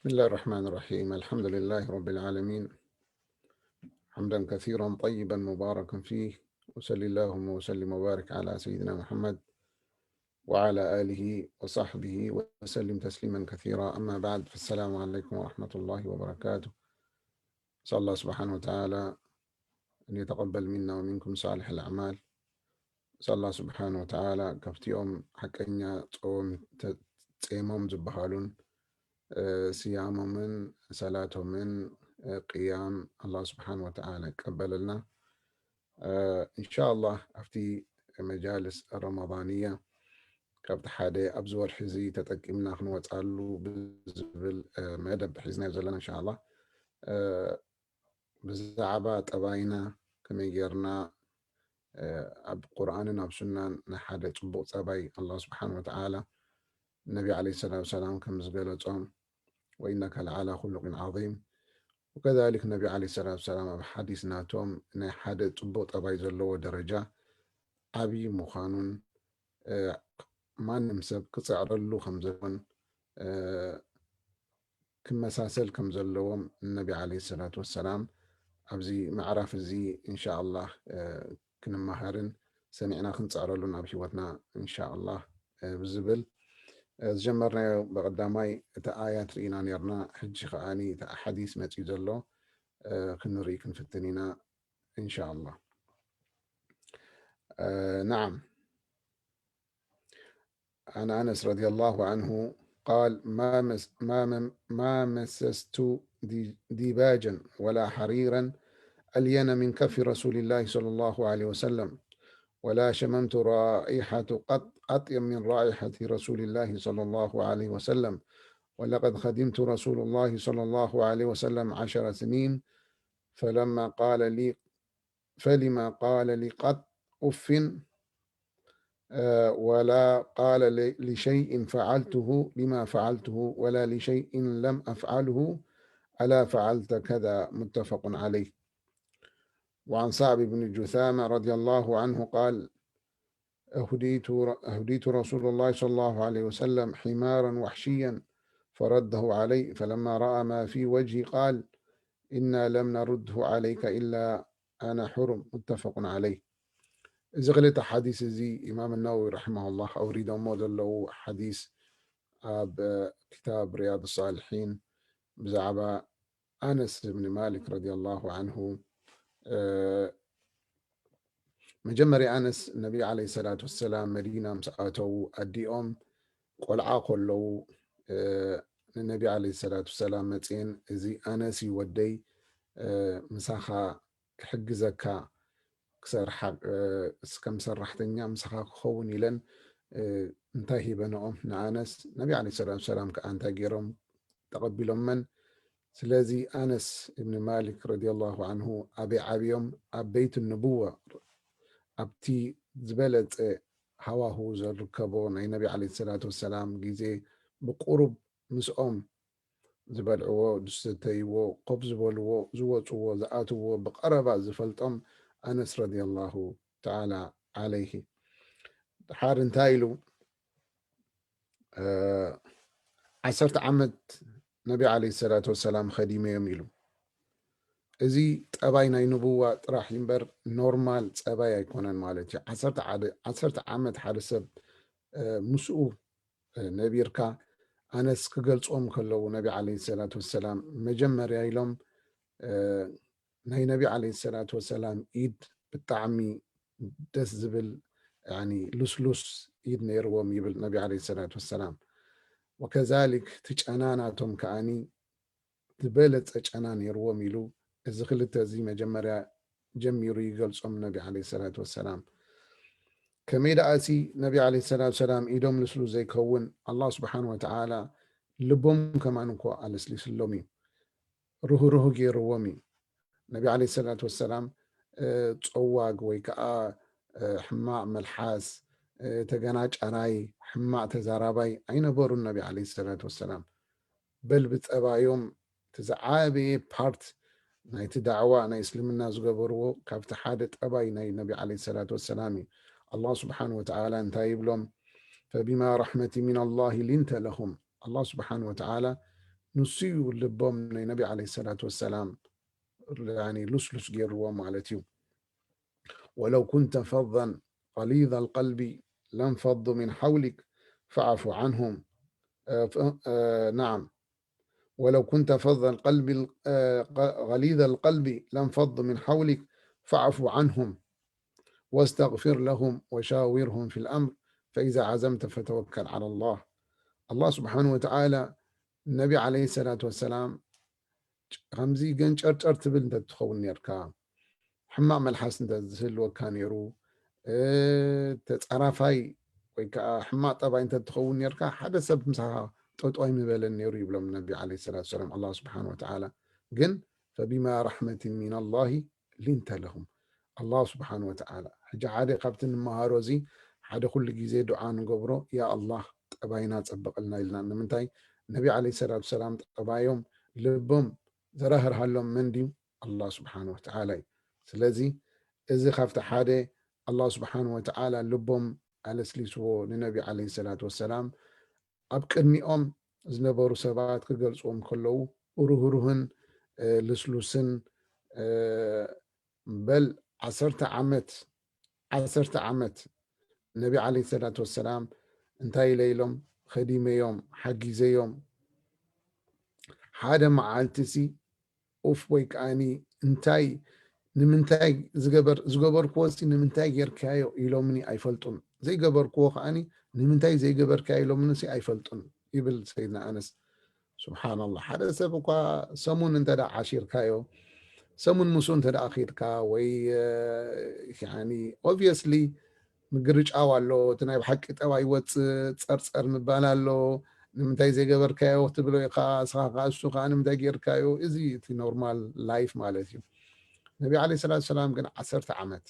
بسم الله الرحمن الرحيم. الحمد لله رب العالمين. حمدا كثيرا طيبا مباركا فيه. وصل اللهم وسلم وبارك على سيدنا محمد وعلى آله وصحبه وسلم تسليما كثيرا. أما بعد، فالسلام عليكم ورحمة الله وبركاته. نسأل الله سبحانه وتعالى أن يتقبل منا ومنكم صالح الأعمال. نسأل الله سبحانه وتعالى ካብቲኦም ሓቀኛ ጾም ተ-፣ ጼሞም ዝበሃሉን፣ እ፣ ስያሞምን ሰላቶምን፣ እ፣ ቅያም ኣላህ ስብሓን ወተዓላ ይቀበለልና። እ፣ ኢንሻኣላህ ኣብቲ መጃልስ ረመዳንያ ካብቲ ሓደ ኣብዚ ወርሒ እዚ ተጠቂምና ክንወፃሉ ብዝብል፣ እ፣ መደብ ሒዝናዮ ዘለና ኢንሻኣላህ። እ፣ ብዛዕባ ጠባይና ከመይ ጌርና፣ እ፣ ኣብ ቁርኣንን ኣብ ሱናን ናይ ሓደ ጽቡቕ ጸባይ ኣላህ ስብሓን ወተዓላ ነቢ ዓለይሂ ሰላቱ ወሰላም ከም ዝገለጾም፣ "ወኢነከ ለዓላ ኹሉቂን ዓዚም", ወከዛሊክ ነቢ ዓለይሂ ሰላቱ ወሰላም ኣብ ሓዲስ ናቶም ናይ ሓደ ጽቡቕ ጠባይ ዘለዎ ደረጃ ዓብዪ ምዃኑን፣ እ፣ ማንም ሰብ ክጽዕረሉ ከም ዘለዎን፣ እ፣ ክመሳሰል ከም ዘለዎም ነቢ ዓለይሂ ሰላቱ ወሰላም ኣብዚ ምዕራፍ እዚ ኢንሻኣላህ፣ እ፣ ክንመሃርን ሰሚዕና ክንጽዕረሉን ኣብ ህይወትና ኢንሻኣላህ፣ እ፣ ብዝብል፣ እ፣ ዝጀመርናዮ ብቐዳማይ እቲ ኣያት ርኢና ኔርና። ሕጂ ከኣኒ እቲ ሓዲስ መጺኡ ዘሎ፣ እ፣ ክንርኢ ክንፍትን ኢና ኢንሻኣላህ። እ፣ ነዓም። عن أنس رضي الله عنه قال: "ما مس-، ما مم-، ما مسست دي-، ديباجا ولا حريرا ألين من كف رسول الله صلى الله عليه وسلم، ولا شممت رائحة قط أطيب من رائحة رسول الله صلى الله عليه وسلم، ولقد خدمت رسول الله صلى الله عليه وسلم عشر سنين، فلما قال لي، فلما قال لي قط أف، آه، ولا قال ل-، لشيء فعلته لما فعلته، ولا لشيء لم أفعله ألا فعلت كذا"، متفق عليه. وعن صعب بن جثامة رضي الله عنه قال: "أهديت ر-، أهديت رسول الله صلى الله عليه وسلم حمارا وحشيا فرده علي، فلما رأى ما في وجهي قال: إنا لم نرده عليك إلا أنا حرم"، متفق عليه. እዚ ክልተ ሓዲስ እዚ ኢማም ነወዊ ረሒመሁላህ ኣውሪዶሞ ዘለዉ ሓዲስ ኣብ፣ እ፣ ክታብ ሪያድ ሳልሒን ብዛዕባ ኣነስ እብኒ ማሊክ ረዲየላሁ ዓንሁ፣ እ፣ መጀመርያ ኣነስ ነቢ ዓለይሂ ሰላቱ ወሰላም መዲና ምስ ኣተዉ ኣዲኦም ቆልዓ ከለዉ፣ እ፣ ንነቢ ዓለይሂ ሰላቱ ወሰላም መጽየን፣ "እዚ ኣነስ እዩ ወደይ፣ እ፣ ምሳኻ ክሕግዘካ ክሰርሓ፣ እ፣ ስ-፣ ከም ሰራሕተኛ ምሳኻ ክኸውን" ኢለን፣ እ፣ እንታይ ሂበንኦም ንኣነስ፣ ነቢ ዓለይሂ ሰላቱ ወሰላም ከኣ እንታይ ገይሮም ተቐቢሎመን? ስለዚ ኣነስ እብኒ ማሊክ ረዲየላሁ ዓንሁ ኣበይ ዓብዮም? ኣብ በይት ንቡዋ፣ ኣብቲ ዝበለጸ ሃዋሁ ዝርከቦ ናይ ነቢ ዓለይሂ ሰላቱ ወሰላም ግዜ ብቁሩብ ምስኦም ዝበልዕዎ፣ ዝስተይዎ፣ ኮፍ ዝበልዎ፣ ዝወጽዎ፣ ዝኣትዎ ብቐረባ ዝፈልጦም ኣነስ ረዲየላሁ ተዓላ ዓለይሂ። ድሓር እንታይ ኢሉ? እ፣ ዓሰርተ ዓመት ነቢ ዓለይሂ ሰላቱ ወሰላም ኸዲመዮም ኢሉ። እዚ ጠባይ ናይ ንቡዋ ጥራሕ እምበር ኖርማል ጸባይ ኣይኮነን ማለት እዩ። ዓሰርተ ዓደ-፣ ዓሰርተ ዓመት ሓደ ሰብ፣ እ፣ ምስኡ፣ እ፣ ነቢርካ፣ ኣነስ ክገልጾም ከለዉ ነቢ ዓለይሂ ሰላቱ ወሰላም መጀመርያ ኢሎም፣ እ፣ ናይ ነቢ ዓለይሂ ሰላቱ ወሰላም ኢድ ብጣዕሚ ደስ ዝብል፣ ያኒ፣ ልስሉስ ኢድ ነይርዎም ይብል ነቢ ዓለይሂ ሰላቱ ወሰላም። ወከዛሊክ እቲ ጨና ናቶም ከኣኒ ዝበለጸ ጨና ነይርዎም ኢሉ፣ እዚ ክልተ እዚ መጀመርያ ጀሚሩ ይገልጾም ነቢ ዓለይሂ ሰላቱ ወሰላም። ከመይ ደኣሲ ነቢ ዓለይሂ ሰላቱ ወሰላም ኢዶም ልስሉስ ዘይከውን፣ ኣላህ ስብሓን ወተዓላ ልቦም ከማን እኮ ኣለስሊስሎም እዩ። ርህሩህ ገይርዎም እዩ። ነቢ ዓለይሂ ሰላቱ ወሰላም፣ እ፣ ጸዋግ ወይ ከኣ፣ እ፣ ሕማቕ መልሓስ፣ እ፣ ተገናጫራይ፣ ሕማቕ ተዛራባይ ኣይነበሩን ነቢ ዓለይሂ ሰላቱ ወሰላም። በል ብጸባዮም እቲ ዝዓበየ ፓርት ናይቲ ዳዕዋ ናይ እስልምና ዝገበርዎ ካብቲ ሓደ ጠባይ ናይ ነቢ ዓለይሂ ሰላቱ ወሰላም እዩ። ኣላህ ስብሓን ወተዓላ እንታይ ይብሎም? "ፈቢማ ረሕመቲ ሚን ኣላሂ ሊንተ ለሁም"። ኣላህ ስብሓን ወተዓላ ንሱ እዩ ልቦም ናይ ነቢ ዓለይሂ ሰላቱ ወሰላም ልስሉስ ገይርዎ ማለት እዩ። ولو كنت فظا غليظ القلب لانفضوا من حولك فاعف عنهم. نعم. ولو كنت فظ القلب غليظ القلب لانفضوا من حولك فاعف عنهم واستغفر لهم وشاورهم في الأمر فإذا عزمت فتوكل على الله. الله سبحانه وتعالى ነቢ ዓለይሂ ሰላቱ ወሰላም ከምዚ ገንጨርጨር ትብል እንተትኸውን ነርካ፣ ሕማቕ መልሓስ እንተዝህልወካ ነይሩ፣ ተጻራፋይ ወይ ከዓ ሕማቕ ጠባይ እንተትኸውን ነርካ፣ ሓደ ሰብ ምሳኻ ጠጠው ኣይምበለን ነይሩ ይብሎም ነቢ ዓለይሂ ሰላቱ ወሰላም። ኣላህ ስብሓን ወተዓላ ግን فبما رحمة من الله لنت لهم. ኣላህ ስብሓን ወተዓላ ሕጂ ሓደ ካብቲ ንመሃሮ እዚ ሓደ ኩሉ ግዜ ዱዓ ንገብሮ፣ ያ ኣላህ ጠባይና ጸብቐልና ኢልና። ንምንታይ ነቢ ዓለይሂ ሰላቱ ሰላም ጠባዮም ልቦም ዘራህርሃሎም መን ድዩ? ኣላህ ስብሓን ወተዓላ እዩ። ስለዚ እዚ ካብቲ ሓደ ኣላህ ስብሓን ወተዓላ ልቦም ኣለስሊስዎ ንነቢ ዓለይሂ ሰላቱ ወሰላም ኣብ ቅድሚኦም ዝነበሩ ሰባት ክገልጽዎም ከለዉ ርህሩህን ልስሉስን በል ዓሰርተ ዓመት ዓሰርተ ዓመት ነቢ ዓለይሂ ሰላቱ ወሰላም እንታይ ኢለ ኢሎም ከዲመዮም ሓጊዘዮም ሓደ መዓልቲ ሲ ኡፍ ወይ ከዓኒ እንታይ ንምንታይ ዝገበርክዎ ሲ ንምንታይ ጌርካዮ ኢሎምኒ ኣይፈልጡን። ዘይገበርክዎ ከዓኒ ንምንታይ ዘይገበርካዮ ኢሎምኒ ሲ ኣይፈልጡን ይብል ሰይድና ኣነስ። ስብሓንላህ ሓደ ሰብ እኳ ሰሙን እንተ ዓሺርካዮ ሰሙን ምስኡ እንተ ኪድካ ወይ obviously ምግርጫው ኣሎ። እቲ ናይ ብሓቂ ጠባይ ይወፅእ፣ ፀርፀር ምባል ኣሎ። ንምንታይ ዘይገበርካዮ ክትብሎ ኢኻ። እስኻ ከዓ እሱ ከዓ ንምንታይ ጌርካዮ? እዚ እቲ ኖርማል ላይፍ ማለት እዩ። ነቢ ዓለይሂ ሰላቱ ሰላም ግን ዓሰርተ ዓመት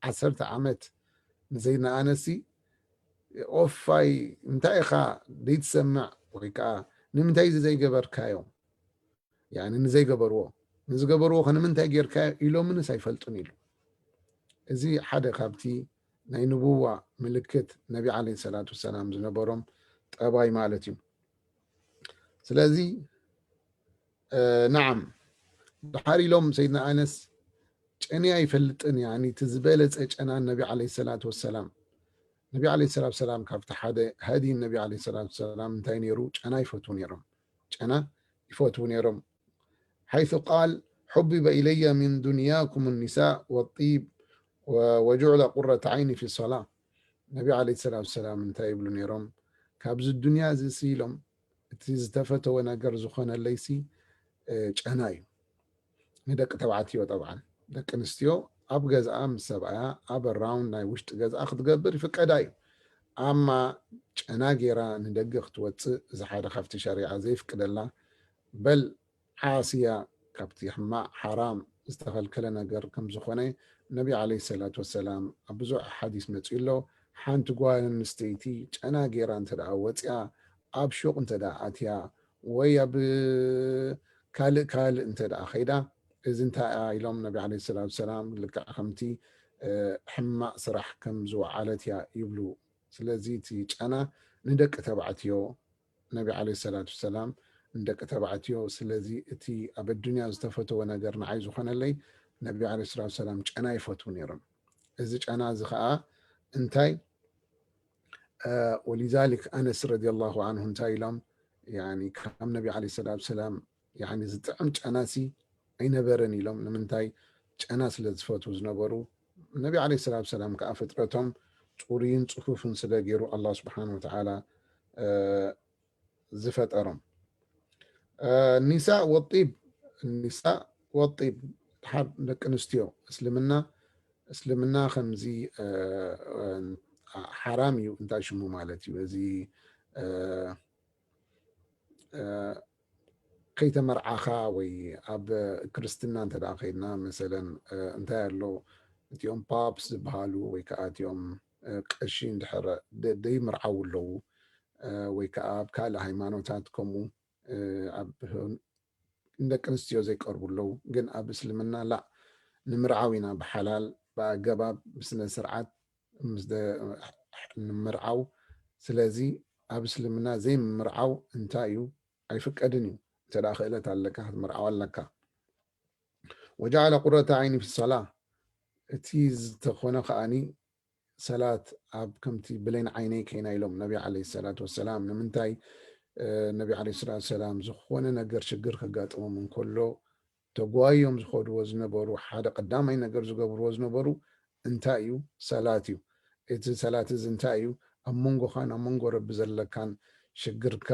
ዓሰርተ ዓመት ንዘይነኣነሲ ኦፋይ እንታይ ኢኻ ዘይትሰምዕ ወይ ከዓ ንምንታይ እዚ ዘይገበርካዮ? ያኒ ንዘይገበርዎ ንዝገበርዎ ከ ንምንታይ ጌርካዮ ኢሎምንስ ኣይፈልጡን ኢሉ። እዚ ሓደ ካብቲ ናይ ንቡዋ ምልክት ነቢ ዓለይሂ ሰላቱ ወሰላም ዝነበሮም ጠባይ ማለት እዩ። ስለዚ ነዓም ድሓር ኢሎም ሰይድና ኣነስ ጨንየ ኣይፈልጥን ያኒ እቲ ዝበለፀ ጨና ነቢ ዓለይሂ ሰላቱ ወሰላም ነቢ ዓለይሂ ሰላቱ ሰላም ካብቲ ሓደ ሃዲ ነቢ ዓለይሂ ሰላቱ ሰላም እንታይ ነይሩ ጨና ይፈትዉ ነይሮም ጨና ይፈትዉ ነይሮም حيث قال حبب إلي من دنياكم النساء والطيب وجعل قرة عيني في الصلاة ነቢ ዓለይሂ ሰላቱ ሰላም እንታይ ይብሉ ነይሮም ካብዚ ዱንያ እዚ ሲ ኢሎም እቲ ዝተፈተወ ነገር ዝኾነለይሲ ጨና እዩ ንደቂ ተባዕትዮ ጠብዓን ደቂ ኣንስትዮ ኣብ ገዝኣ ምስ ሰብኣያ ኣብ ራውንድ ናይ ውሽጢ ገዝኣ ክትገብር ይፍቀዳ እዩ ኣማ ጨና ጌራ ንደገ ክትወፅእ እዚ ሓደ ካብቲ ሸሪዓ ዘይፍቅደላ በል ዓስያ ካብቲ ሕማቕ ሓራም ዝተኸልከለ ነገር ከም ዝኾነ ነቢ ዓለይሂ ሰላቱ ወሰላም ኣብ ብዙሕ ሓዲስ መፂኡ ኣሎ ሓንቲ ጓል ኣንስተይቲ ጨና ጌራ እንተ ደኣ ወፂኣ ኣብ ሹቕ እንተ ደኣ ኣትያ ወይ ኣብ ካልእ ካልእ እንተ ደኣ ኸይዳ እዚ እንታይ እያ ኢሎም ነቢ ዓለይሂ ሰላቱ ሰላም ልክዕ ከምቲ ሕማቕ ስራሕ ከም ዝወዓለት እያ ይብሉ ስለዚ እቲ ጨና ንደቂ ተባዕትዮ ነቢ ዓለይሂ ሰላቱ ሰላም ንደቂ ተባዕትዮ ስለዚ እቲ ኣብ ኣዱንያ ዝተፈተወ ነገር ንዓይ ዝኾነለይ ነቢ ዓለይሂ ሰላቱ ሰላም ጨና ይፈትዉ ነይሮም እዚ ጨና እዚ ከዓ እንታይ ولذلك ኣነስ ረዲየላሁ ዓንሁ እንታይ ኢሎም ያኒ ካብ ነቢ ዓለይሂ ሰላቱ ሰላም ያኒ ዝጥዕም ጨናሲ ኣይነበረን ኢሎም ንምንታይ ጨና ስለ ዝፈትዉ ዝነበሩ ነቢ ዓለይሂ ሰላቱ ሰላም ከዓ ፍጥረቶም ፅሩይን ፅፉፍን ስለ ገይሩ ኣላህ ስብሓን ወተዓላ ዝፈጠሮም ኒሳ ወጢብ ኒሳ ወጢብ ደቂ ኣንስትዮ እስልምና እስልምና ከምዚ ሓራም እዩ እንታይ ሽሙ ማለት እዩ እዚ ከይተመርዓኻ ወይ ኣብ ክርስትና እንተ ደኣ ከይድና መሰለን እንታይ ኣሎ እቲኦም ፓፕስ ዝበሃሉ ወይ ከዓ እቲኦም ቀሺ እንድሕር ደይምርዓው ኣለዉ ወይ ከዓ ኣብ ካልእ ሃይማኖታት ከምኡ ኣብ ንደቂ ኣንስትዮ ዘይቀርቡ ኣለዉ ግን ኣብ እስልምና ላእ ንምርዓው ኢና ብሓላል ብኣገባብ ብስነ ስርዓት ንምርዓው ስለዚ ኣብ እስልምና ዘይምምርዓው እንታይ እዩ ኣይፍቀድን እዩ እንተ ደኣ ክእለት ኣለካ ክትምርዓው ኣለካ። ወጀዓለ ቁረተ ዓይኒ ፊ ሰላ፣ እቲ ዝተኾነ ከኣኒ ሰላት ኣብ ከምቲ ብሌን ዓይነይ ከይና ኢሎም ነቢ ዓለይሂ ሰላቱ ወሰላም። ንምንታይ ነቢ ዓለይሂ ሰላቱ ወሰላም ዝኾነ ነገር ሽግር ከጋጥሞም እንከሎ ተጓዮም ዝኸድዎ ዝነበሩ ሓደ ቀዳማይ ነገር ዝገብርዎ ዝነበሩ እንታይ እዩ? ሰላት እዩ። እቲ ሰላት እዚ እንታይ እዩ? ኣብ መንጎኻን ኣብ መንጎ ረቢ ዘለካን ሽግርካ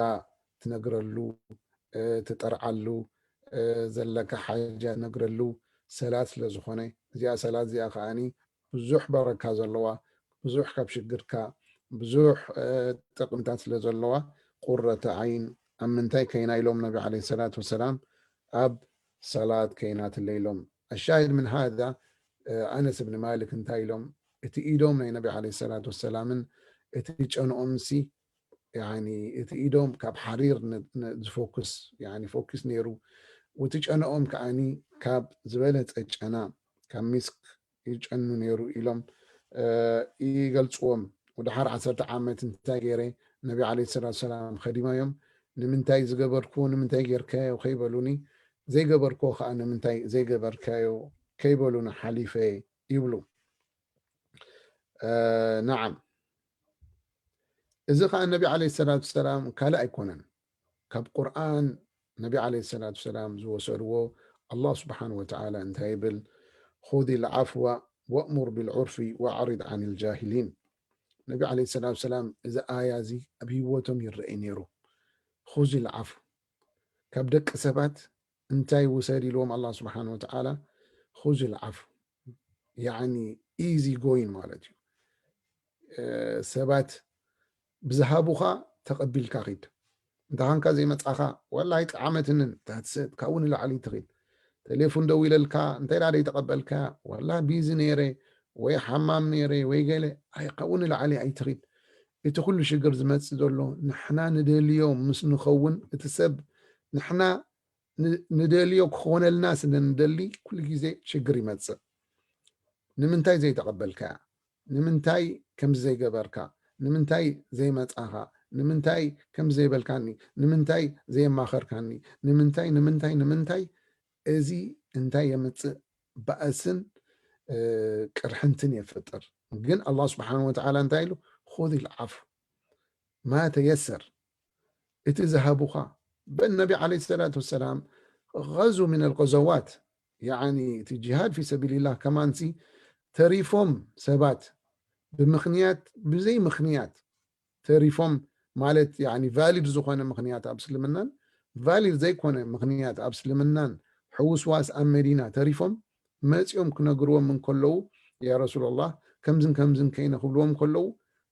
ትነግረሉ፣ ትጠርዓሉ፣ ዘለካ ሓጃ ትነግረሉ ሰላት ስለ ዝኾነ፣ እዚኣ ሰላት እዚኣ ከዓኒ ብዙሕ በረካ ዘለዋ፣ ብዙሕ ካብ ሽግርካ፣ ብዙሕ ጥቕምታት ስለ ዘለዋ፣ ቁረተ ዓይን ኣብ ምንታይ ከይና ኢሎም ነቢ ዓለይሂ ሰላቱ ወሰላም ኣብ ሰላት ከይና ትለ ኢሎም። ኣሻሂድ ምን ሃዛ፣ ኣነስ እብን ማሊክ እንታይ ኢሎም? እቲ ኢዶም ናይ ነቢ ዓለይሂ ሰላቱ ወሰላምን እቲ ጨንኦምሲ፣ ያኒ እቲ ኢዶም ካብ ሓሪር ዝፎክስ፣ ያኒ ፎክስ ነይሩ። እቲ ጨንኦም ከዓኒ ካብ ዝበለጸ ጨና፣ ካብ ሚስክ ይጨኑ ነይሩ ኢሎም ይገልጽዎም። ወድሓር ዓሰርተ ዓመት እንታይ ገይረ? ነቢ ዓለይሂ ሰላቱ ሰላም ኸዲሞም፣ ንምንታይ ዝገበርኩ፣ ንምንታይ ጌርካዮ ከይበሉኒ፣ ዘይገበርኩ ከዓ ንምንታይ ዘይገበርካዮ ከይበሉኒ ሓሊፈ ይብሉ። ነዓም፣ እዚ ከዓ ነቢ ዓለይሂ ሰላቱ ሰላም ካልእ ኣይኮነን። ካብ ቁርኣን ነቢ ዓለይሂ ሰላቱ ሰላም ዝወሰድዎ፣ ኣላህ ስብሓን ወተዓላ እንታይ ይብል? ኹዚ ልዓፍወ ወእሙር ብልዑርፊ ወኣዕሪድ ዓን ልጃሂሊን። ነቢ ዓለይሂ ሰላቱ ሰላም እዚ ኣያ እዚ ኣብ ህይወቶም ይረኣይ ነይሩ። ኹዚ ልዓፍወ፣ ካብ ደቂ ሰባት እንታይ ውሰድ ኢልዎም ኣላህ ስብሓን ወተዓላ? ኹዚ ልዓፍወ፣ ያኒ ኢዚ ጎይን ማለት እዩ። ሰባት ብዝሃቡኻ ተቐቢልካ ኺድ። እንተ ኻንካ ዘይመጻኻ፣ ዋላ ኣይጠዓመትንን፣ ታትሰት ካብኡ ንላዕሊ ትኺድ። ቴሌፎን ደዊለልካ፣ እንታይ ደኣ ዘይተቐበልካ፣ ዋላ ቢዚ ነይረ፣ ወይ ሓማም ነይረ፣ ወይ ገለ፣ ኣይ፣ ካብኡ ንላዕሊ ኣይትኺድ። እቲ ኩሉ ሽግር ዝመጽእ ዘሎ፣ ንሕና ንደልዮ ምስ ንኸውን፣ እቲ ሰብ ንሕና ን-፣ ንደልዮ ክኾነልና ስለ ንደሊ፣ ኩሉ ግዜ ሽግር ይመጽእ። ንምንታይ ዘይተቐበልካያ? ንምንታይ ከምዚ ዘይገበርካ? ንምንታይ ዘይመጻኻ? ንምንታይ ከምዚ ዘይበልካኒ? ንምንታይ ዘየማኸርካኒ? ንምንታይ፣ ንምንታይ፣ ንምንታይ? እዚ እንታይ የምጽእ? ባእስን፣ እ፣ ቅርሕንትን የፍጥር። ግን ኣላህ ስብሓን ወተዓላ እንታይ ኢሉ? ኹዚ ልዓፉ ማ ተየሰር። እቲ ዝሃቡኻ፣ በል ነቢ ዓለይሂ ሰላቱ ወሰላም፣ ገዙ ሚነል ገዘዋት፣ ያዕኒ እቲ ጂሃድ ፊ ሰቢልላህ ከማንሲ ተሪፎም ሰባት ብምኽንያት፣ ብዘይ ምኽንያት ተሪፎም ማለት፣ ያዕኒ ቫሊድ ዝኾነ ምኽንያት ኣብ እስልምናን ቫሊድ ዘይኮነ ምኽንያት ኣብ እስልምናን ሕውስዋስ ኣብ መዲና ተሪፎም መጺኦም ክነግርዎም እንከለዉ፣ ያ ረሱላላህ፣ ከምዝን ከምዝን ከይነ ክብልዎም እንከለዉ፣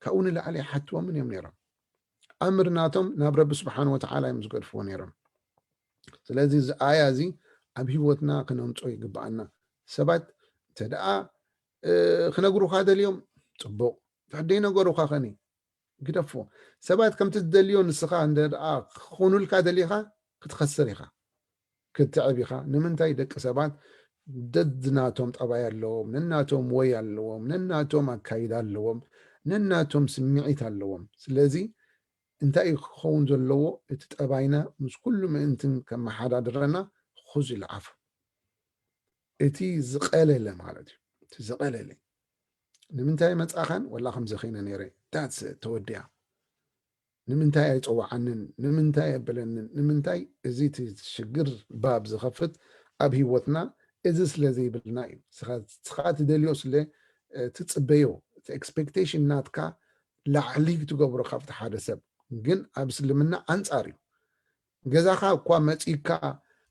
ካብኡ ንላዕሊ ኣይሓትዎምን እዮም ነይሮም። ኣምር ናቶም ናብ ረቢ ስብሓን ወተዓላ እዮም ዝገድፍዎ ነይሮም። ስለዚ እዚ ኣያ እዚ ኣብ ህይወትና ክነምጾ ይግብኣና። ሰባት እንተ ደኣ፣ እ፣ ክነግሩኻ ደልዮም፣ ጽቡቕ። እንድሕር ደይነገሩኻ ኸኒ፣ ግደፎ። ሰባት ከምቲ ትደልዮ ንስኻ እንተ ደኣ ክኾኑልካ ደሊኻ፣ ክትኸስር ኢኻ፣ ክትዕብ ኢኻ። ንምንታይ? ደቂ ሰባት ደድናቶም ጠባይ ኣለዎም፣ ነናቶም ወይ ኣለዎም፣ ነናቶም ኣካይዳ ኣለዎም፣ ነናቶም ስምዒት ኣለዎም። ስለዚ እንታይ እዩ ክኸውን ዘለዎ? እቲ ጠባይና ምስ ኩሉ ምእንትን ከመሓዳድረና ኹዚ ልዓፉ። እቲ ዝቐለለ ማለት እዩ። እቲ ዝቐለለ። ንምንታይ መጻኻን? ወላ ከምዚ ኸይነ ነይረ። ዳትስ ተወዲኣ። ንምንታይ ኣይጸዋዓንን? ንምንታይ ኣበለንን? ንምንታይ እዚ እቲ ሽግር ባብ ዝኸፍት ኣብ ህይወትና እዚ ስለ ዘይብልና እዩ። ስኻ፣ ስኻ ትደልዮ ስለ፣ እ፣ ትጽበዮ፣ እቲ ኤክስፔክቴሽን ናትካ ላዕሊ ትገብሮ ካብቲ ሓደ ሰብ። ግን ኣብ እስልምና ኣንጻር እዩ። ገዛኻ እኳ መጺእካ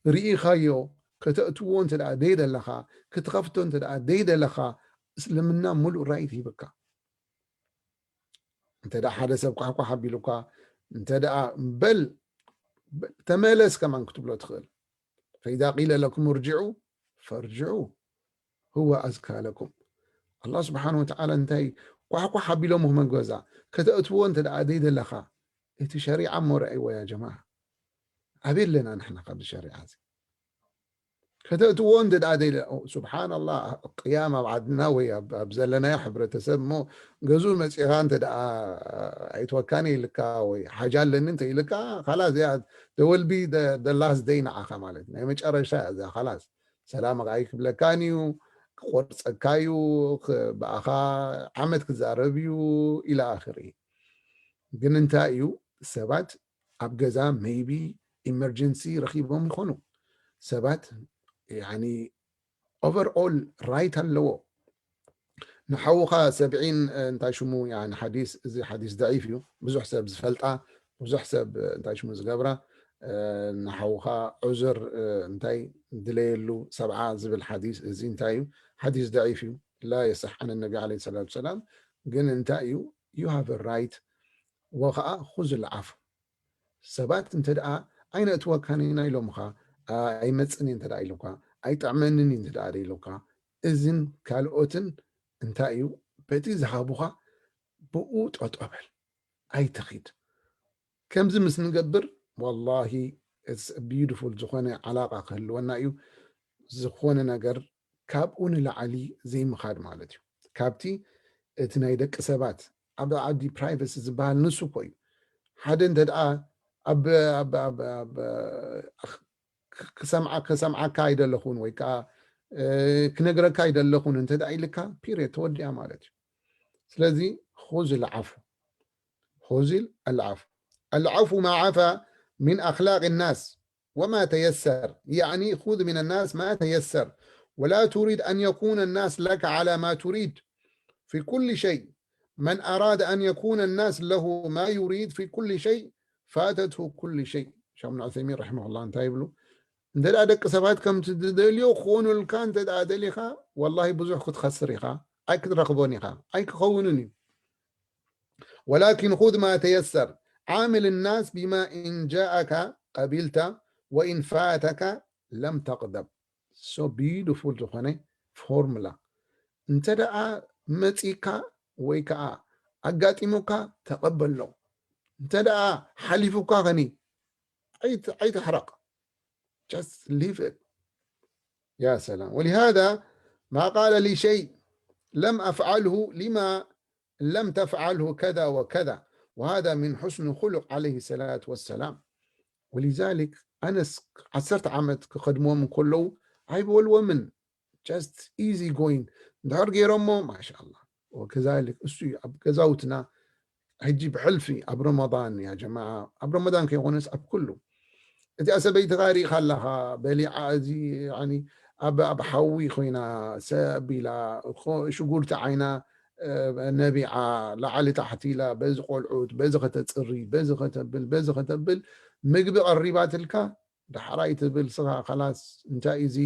ርኢኻዮ፣ ከተእትዎ እንተ ደኣ ደይደለኻ፣ ክትኸፍቶ እንተ ደኣ ደይደለኻ፣ እስልምና ሙሉእ ራይት ሂብካ። እንተ ደኣ ሓደ ሰብ ኳሕኳሕ ኣቢሉካ፣ እንተ ደኣ በል፣ በል፣ ተመለስ ከማን ክትብሎ ትኽእል። ፈኢዛ ቂለ ለኩም እርጅዑ ፈርጅዑ ሁወ ኣዝካ ለኩም። ኣላህ ስብሓን ወተዓላ እንታይ ኳሕኳሕ ኣቢሎምኹም ገዛ፣ ከተእትዎ እንተ ደኣ ደይደለኻ፣ እቲ ሸሪዓ እሞ ረኣይዎ ያ ጀማዓ። ኣበይ ኣለና ንሕና ካብዚ ሸሪዓ እዚ? ከተእትዎ እንተ ደኣ ደለ ስብሓንላ ቅያም ኣብ ዓድና ወይ ኣብ ዘለናዮ ሕብረተሰብ እሞ ገዝኡ መፂኻ እንተ ደኣ ኣይትወካኒ ኢልካ ወይ ሓጃ ኣለኒ እንተ ኢልካ ካላስ እዚኣ ደወልቢ ደላስ ደይ ንዓኻ ማለት ናይ መጨረሻ እያ እዛ ካላስ ሰላም ኣይክብለካን እዩ ክቆርፀካ እዩ ብኣኻ ዓመት ክዛረብ እዩ ኢላ ኣኽር ግን እንታይ እዩ ሰባት ኣብ ገዛ maybe emergency ረኺቦም ይኾኑ ሰባት يعني overall right ኣለዎ ንሓውኻ ሰብዒን እንታይ ሽሙ ሓዲስ እዚ ሓዲስ ضعيف እዩ ብዙሕ ሰብ ዝፈልጣ ብዙሕ ሰብ እንታይ ሽሙ ዝገብራ ንሓውኻ ዑዝር እንታይ ድለየሉ ሰብዓ ዝብል ሓዲስ እዚ እንታይ እዩ ሓዲስ ضعيف እዩ لا يصح عن النبي عليه الصلاة والسلام ግን እንታይ እዩ you have a right ወኸዓ خذ العفو ሰባት እንተ ደኣ ኣይነእትወካን ኢና ኢሎምኻ ኣይመፅን እንተ ደኣ ኢሎካ ኣይጥዕመንን እንተ ደኣ ኢሎካ እዝን ካልኦትን እንታይ እዩ በቲ ዝሃቡኻ ብኡ ጠጠበል ኣይትኺድ ከምዚ ምስ ንገብር ወላሂ beautiful ዝኾነ ዓላቃ ክህልወና እዩ ዝኾነ ነገር ካብኡ ንላዕሊ ዘይምኻድ ማለት እዩ ካብቲ እቲ ናይ ደቂ ሰባት ኣብ ዓዲ privacy ዝበሃል ንሱ እኮ እዩ ሓደ እንተ ደኣ ኣብ ክሰምዓካ ኣይደለኹን ወይ ከዓ ክነግረካ ኣይደለኹን እንተ ደኣ ኢልካ period ተወዲኣ ማለት እዩ ስለዚ خذ العفو خذ العفو العفو ما عفا من أخلاق الناس وما تيسر يعني خذ من الناس ما تيسر ولا تريد أن يكون الناس لك على ما تريد في كل شيء من أراد أن يكون الناس له ما يريد في كل شيء فاتته كل شيء شيخ ابن عثيمين رحمه الله እንታይ ይብሉ እንተ ደኣ ደቂ ሰባት ከምቲ ዝደልዮ ክኾኑልካ እንተ ደኣ ደሊኻ ወላሂ ብዙሕ ክትኸስር ኢኻ ኣይክትረኽቦን ኢኻ ኣይክኸውንን እዩ ولكن خذ ما تيسر عامل الناس بما إن جاءك قبلت وإن فاتك لم تغضب so beautiful ዝኾነ formula እንተ ደኣ መፂካ ወይ ከዓ ኣጋጢሙካ ተቐበሎ እንተ ደኣ ሓሊፉካ ኸኒ ኣይትሕረቕ just leave it يا سلام ولهذا ما قال لي شيء لم أفعله لما لم تفعله كذا وكذا وهذا من حسن خلق عليه الصلاة والسلام ولذلك أنس ዓሰርተ ዓመት ክኸድሞም እንከለዉ ኣይበልዎምን just easy going እንድሕር ገይሮሞ ማሻ ኣላ ወከዛልክ እሱ እዩ ኣብ ገዛውትና ሕጂ ብሕልፊ ኣብ ረመዳን ያ ጀማዓ ኣብ ረመዳን ከይኮነስ ኣብ ኩሉ እዚኣ ሰበይትኻ ርኢኻ ኣለኻ በሊዓ እዚ ኣብ ኣብ ሓዊ ኮይና ሰብ ኢላ ሽጉርቲ ዓይና ነቢዓ ላዕሊ ታሕቲ ኢላ በዚ ቆልዑት በዚ ከተፅሪ በዚ ከተብል በዚ ከተብል ምግቢ ቀሪባትልካ ዳሕራይ ትብል ስኻ ኻላስ እንታይ እዚ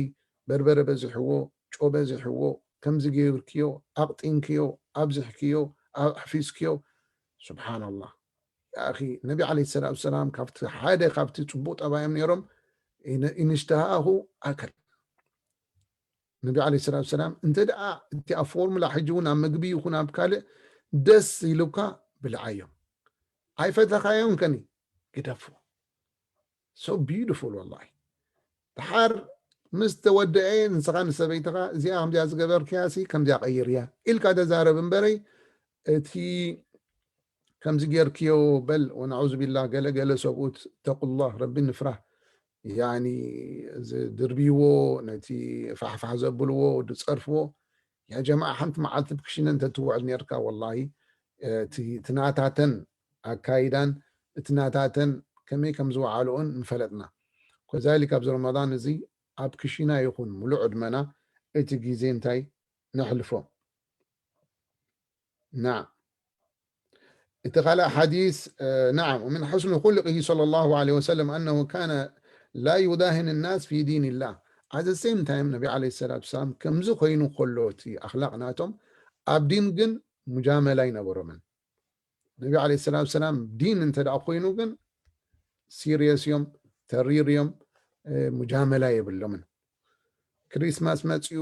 በርበረ በዚሕዎ ጮ በዚሕዎ ከምዚ ገይርክዮ ኣቕጢንክዮ ኣብዚሕክዮ ኣሕፊስክዮ ስብሓንላህ ያኺ ነቢ ዓለ ሰላት ሰላም ካብቲ ሓደ ካብቲ ፅቡቅ ጠባዮም ነይሮም ኢንሽተሃኣኹ ኣከል ነቢ ዓለ ሰላት ሰላም እንተ ደኣ እቲ ኣብ ፎርሙላ ሕጂ እውን ኣብ ምግቢ ይኹን ኣብ ካልእ ደስ ኢሉካ ብልዓዮም ኣይፈተኻዮም ከኒ ግደፎ so beautiful ወላሂ ድሓር ምስ ተወደአ ንስኻ ንሰበይትኻ እዚኣ ከምዚኣ ዝገበርክያ ሲ ከምዚኣ ቀይርያ ኢልካ ተዛረብ እምበረይ እቲ ከምዚ ጌርክዮ በል ወነዑዝ ቢላህ ገለ ገለ ሰብኡት ተቁላህ ረቢ ንፍራህ ያኒ ዝድርብይዎ ነቲ ፋሕፋሕ ዘብልዎ ዝፀርፍዎ ያ ጀማዓ ሓንቲ መዓልቲ ብክሽነ እንተትውዕል ነርካ ወላሂ እቲ ናታተን ኣካይዳን እቲ ናታተን ከመይ ከም ዝወዓልኦን ምፈለጥና ከዛሊክ ኣብዚ ረመዳን እዚ ኣብ ክሽና ይኹን ሙሉእ ዕድመና እቲ ግዜ እንታይ ነሕልፎ نعم እቲ ካልእ ሓዲስ نعم ومن حسن خلقه صلى الله عليه وسلم أنه كان لا يداهن الناس في دين الله at the same time ነቢ عليه الصلاة والسلام ከምዚ ኮይኑ ከሎ እቲ ኣኽላቕ ናቶም ኣብ ዲን ግን ሙጃመላ ይነበሮምን ነቢ عليه الصلاة والسلام ዲን እንተ ደኣ ኮይኑ ግን serious እዮም ተሪር እዮም ሙጃመላ የብሎምን ክሪስማስ መፅኡ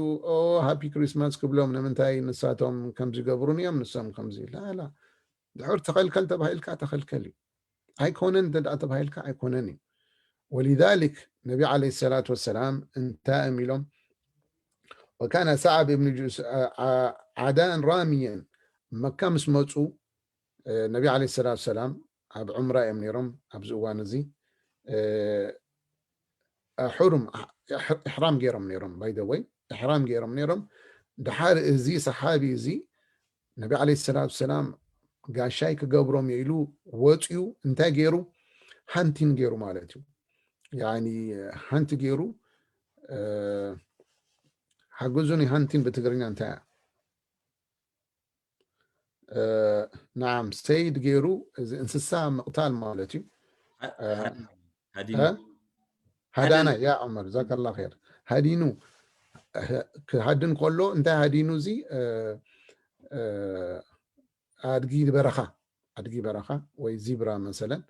ሃፒ ክሪስማስ ክብሎም ንምንታይ ንሳቶም ከም ዝገብሩን እዮም ንሶም ከምዚ ላላ ድሕር ተኸልከል ተባሂልካ ተኸልከል እዩ ኣይኮነን እንተ ተባሂልካ ኣይኮነን እዩ ولذلك ነቢ عليه الصلاة والسلام እንታይ እዮም ኢሎም? وكان سعد بن جس عداء راميا መካ ምስ መፁ ነቢ عليه الصلاة والسلام ኣብ ዑምራ እዮም ነይሮም ኣብዚ እዋን እዚ። ሕሩም ኢሕራም ገይሮም ነይሮም። By the way ኢሕራም ገይሮም ነይሮም። ድሓር እዚ ሰሓቢ እዚ ነቢ عليه الصلاة والسلام ጋሻይ ክገብሮም ኢሉ ወፅዩ እንታይ ገይሩ? ሃንቲን ገይሩ ማለት እዩ። ያኒ ሃንቲ ገይሩ ሓግዙኒ። ሃንቲን ብትግርኛ እንታይ እያ? ናዓም ሰይድ ገይሩ እዚ እንስሳ ምቕታል ማለት እዩ። ሃዳና ያ ዑመር ዛከላ ር ሃዲኑ ክሃድን ከሎ እንታይ ሃዲኑ? እዚ ኣድጊ በረኻ ኣድጊ በረኻ ወይ ዚብራ መሰለን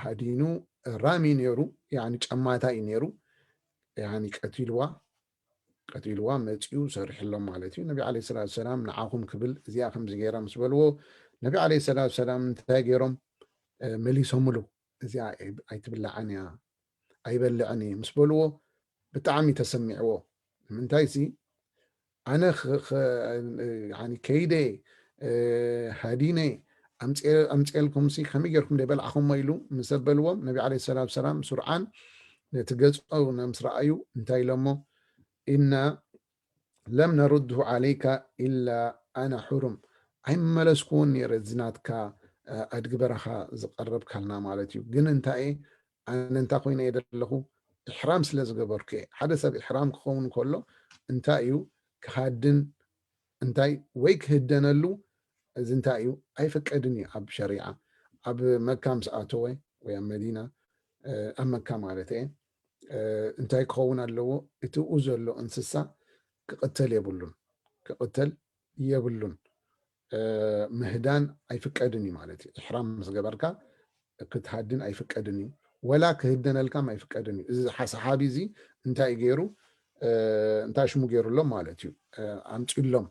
ሃዲኑ ራሚ ነይሩ። ጫማታ እዩ ነይሩ። ቀቲልዋ ቀቲልዋ መፂኡ ሰሪሕሎም ማለት እዩ። ነቢ عليه الصلاة والسلام ንዓኹም ክብል እዚኣ ከምዚ ገይራ ምስ በልዎ ነቢ عليه الصلاة والسلام እንታይ ገይሮም? መሊሶምሉ። እዚኣ ኣይትብላዕን እያ ኣይበልዕን እየ ምስ በልዎ ብጣዕሚ ተሰሚዕዎ። ንምንታይ ሲ ኣነ ከይደ ሃዲነ ኣምፅኤልኩም ሲ ከመይ ገይርኩም ደይበልዓኹሞ ኢሉ ምስ በልዎም ነቢ عليه الصلاة والسلام ሱርዓን ነቲ ገጾ ምስ ረኣዩ እንታይ ኢሎሞ? إنا لم نرده عليك إلا أنا حرم ኣይመለስኩዎን ነይረ እዚ ናትካ ኣድጊ በረኻ ዝቐረብካልና ማለት እዩ። ግን እንታይ ኣነ እንታይ ኮይነ እየ ዘለኹ ኢሕራም ስለ ዝገበርኩ እየ። ሓደ ሰብ ኢሕራም ክኸውን ከሎ እንታይ እዩ ክሃድን እንታይ ወይ ክህደነሉ እዚ እንታይ እዩ ኣይፍቀድን እዩ ኣብ ሸሪዓ። ኣብ መካ ምስ ኣተወ ወይ ኣብ መዲና ኣብ መካ ማለት እየ እንታይ ክኸውን ኣለዎ? እቲ ኡ ዘሎ እንስሳ ክቕተል የብሉን ክቕተል የብሉን። ምህዳን ኣይፍቀድን እዩ ማለት እዩ። ኢሕራም ምስ ገበርካ ክትሃድን ኣይፍቀድን እዩ። ወላ ክህደነልካም ኣይፍቀድን እዩ። እዚ ሰሓቢ እዚ እንታይ እዩ ገይሩ? እንታይ ሽሙ ገይሩሎም ማለት እዩ? ኣምፂሎም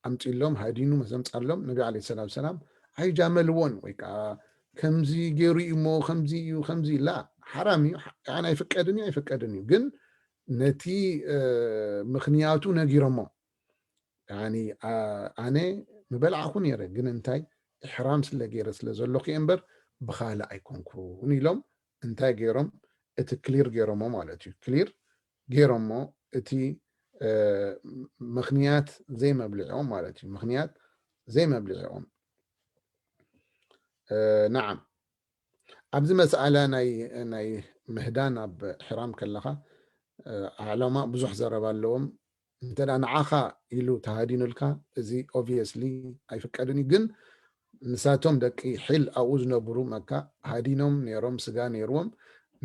ኣምፂሎም ሃዲኑ መዘምፃሎም ነቢ عليه الصلاة والسلام ኣይጃመልዎን ወይ ከዓ ከምዚ ገይሩ እዩ እሞ ከምዚ እዩ ከምዚ ላ ሓራም እዩ። ኣይፍቀድን እዩ ኣይፍቀድን እዩ። ግን ነቲ ምኽንያቱ ነጊሮሞ ኣነ ምበልዓኹ ነይረ ግን እንታይ ኢሕራም ስለ ገይረ ስለ ዘለኹ እየ እምበር ብኻልእ ኣይኮንኩን ኢሎም እንታይ ገይሮም እቲ ክሊር ገይሮሞ ማለት እዩ። ክሊር ገይሮሞ እቲ ምኽንያት ዘይመብልዒኦም ማለት እዩ። ምኽንያት ዘይመብልዒኦም ናዓም ኣብዚ መስኣላ ናይ ናይ ምህዳን ኣብ ሕራም ከለኻ ዓለማ ብዙሕ ዘረባ ኣለዎም። እንተ ንዓኻ ኢሉ ተሃዲኑልካ እዚ obviously ኣይፍቀድን እዩ። ግን ንሳቶም ደቂ ሒል ኣብኡ ዝነብሩ መካ ሃዲኖም ነይሮም ስጋ ነይርዎም።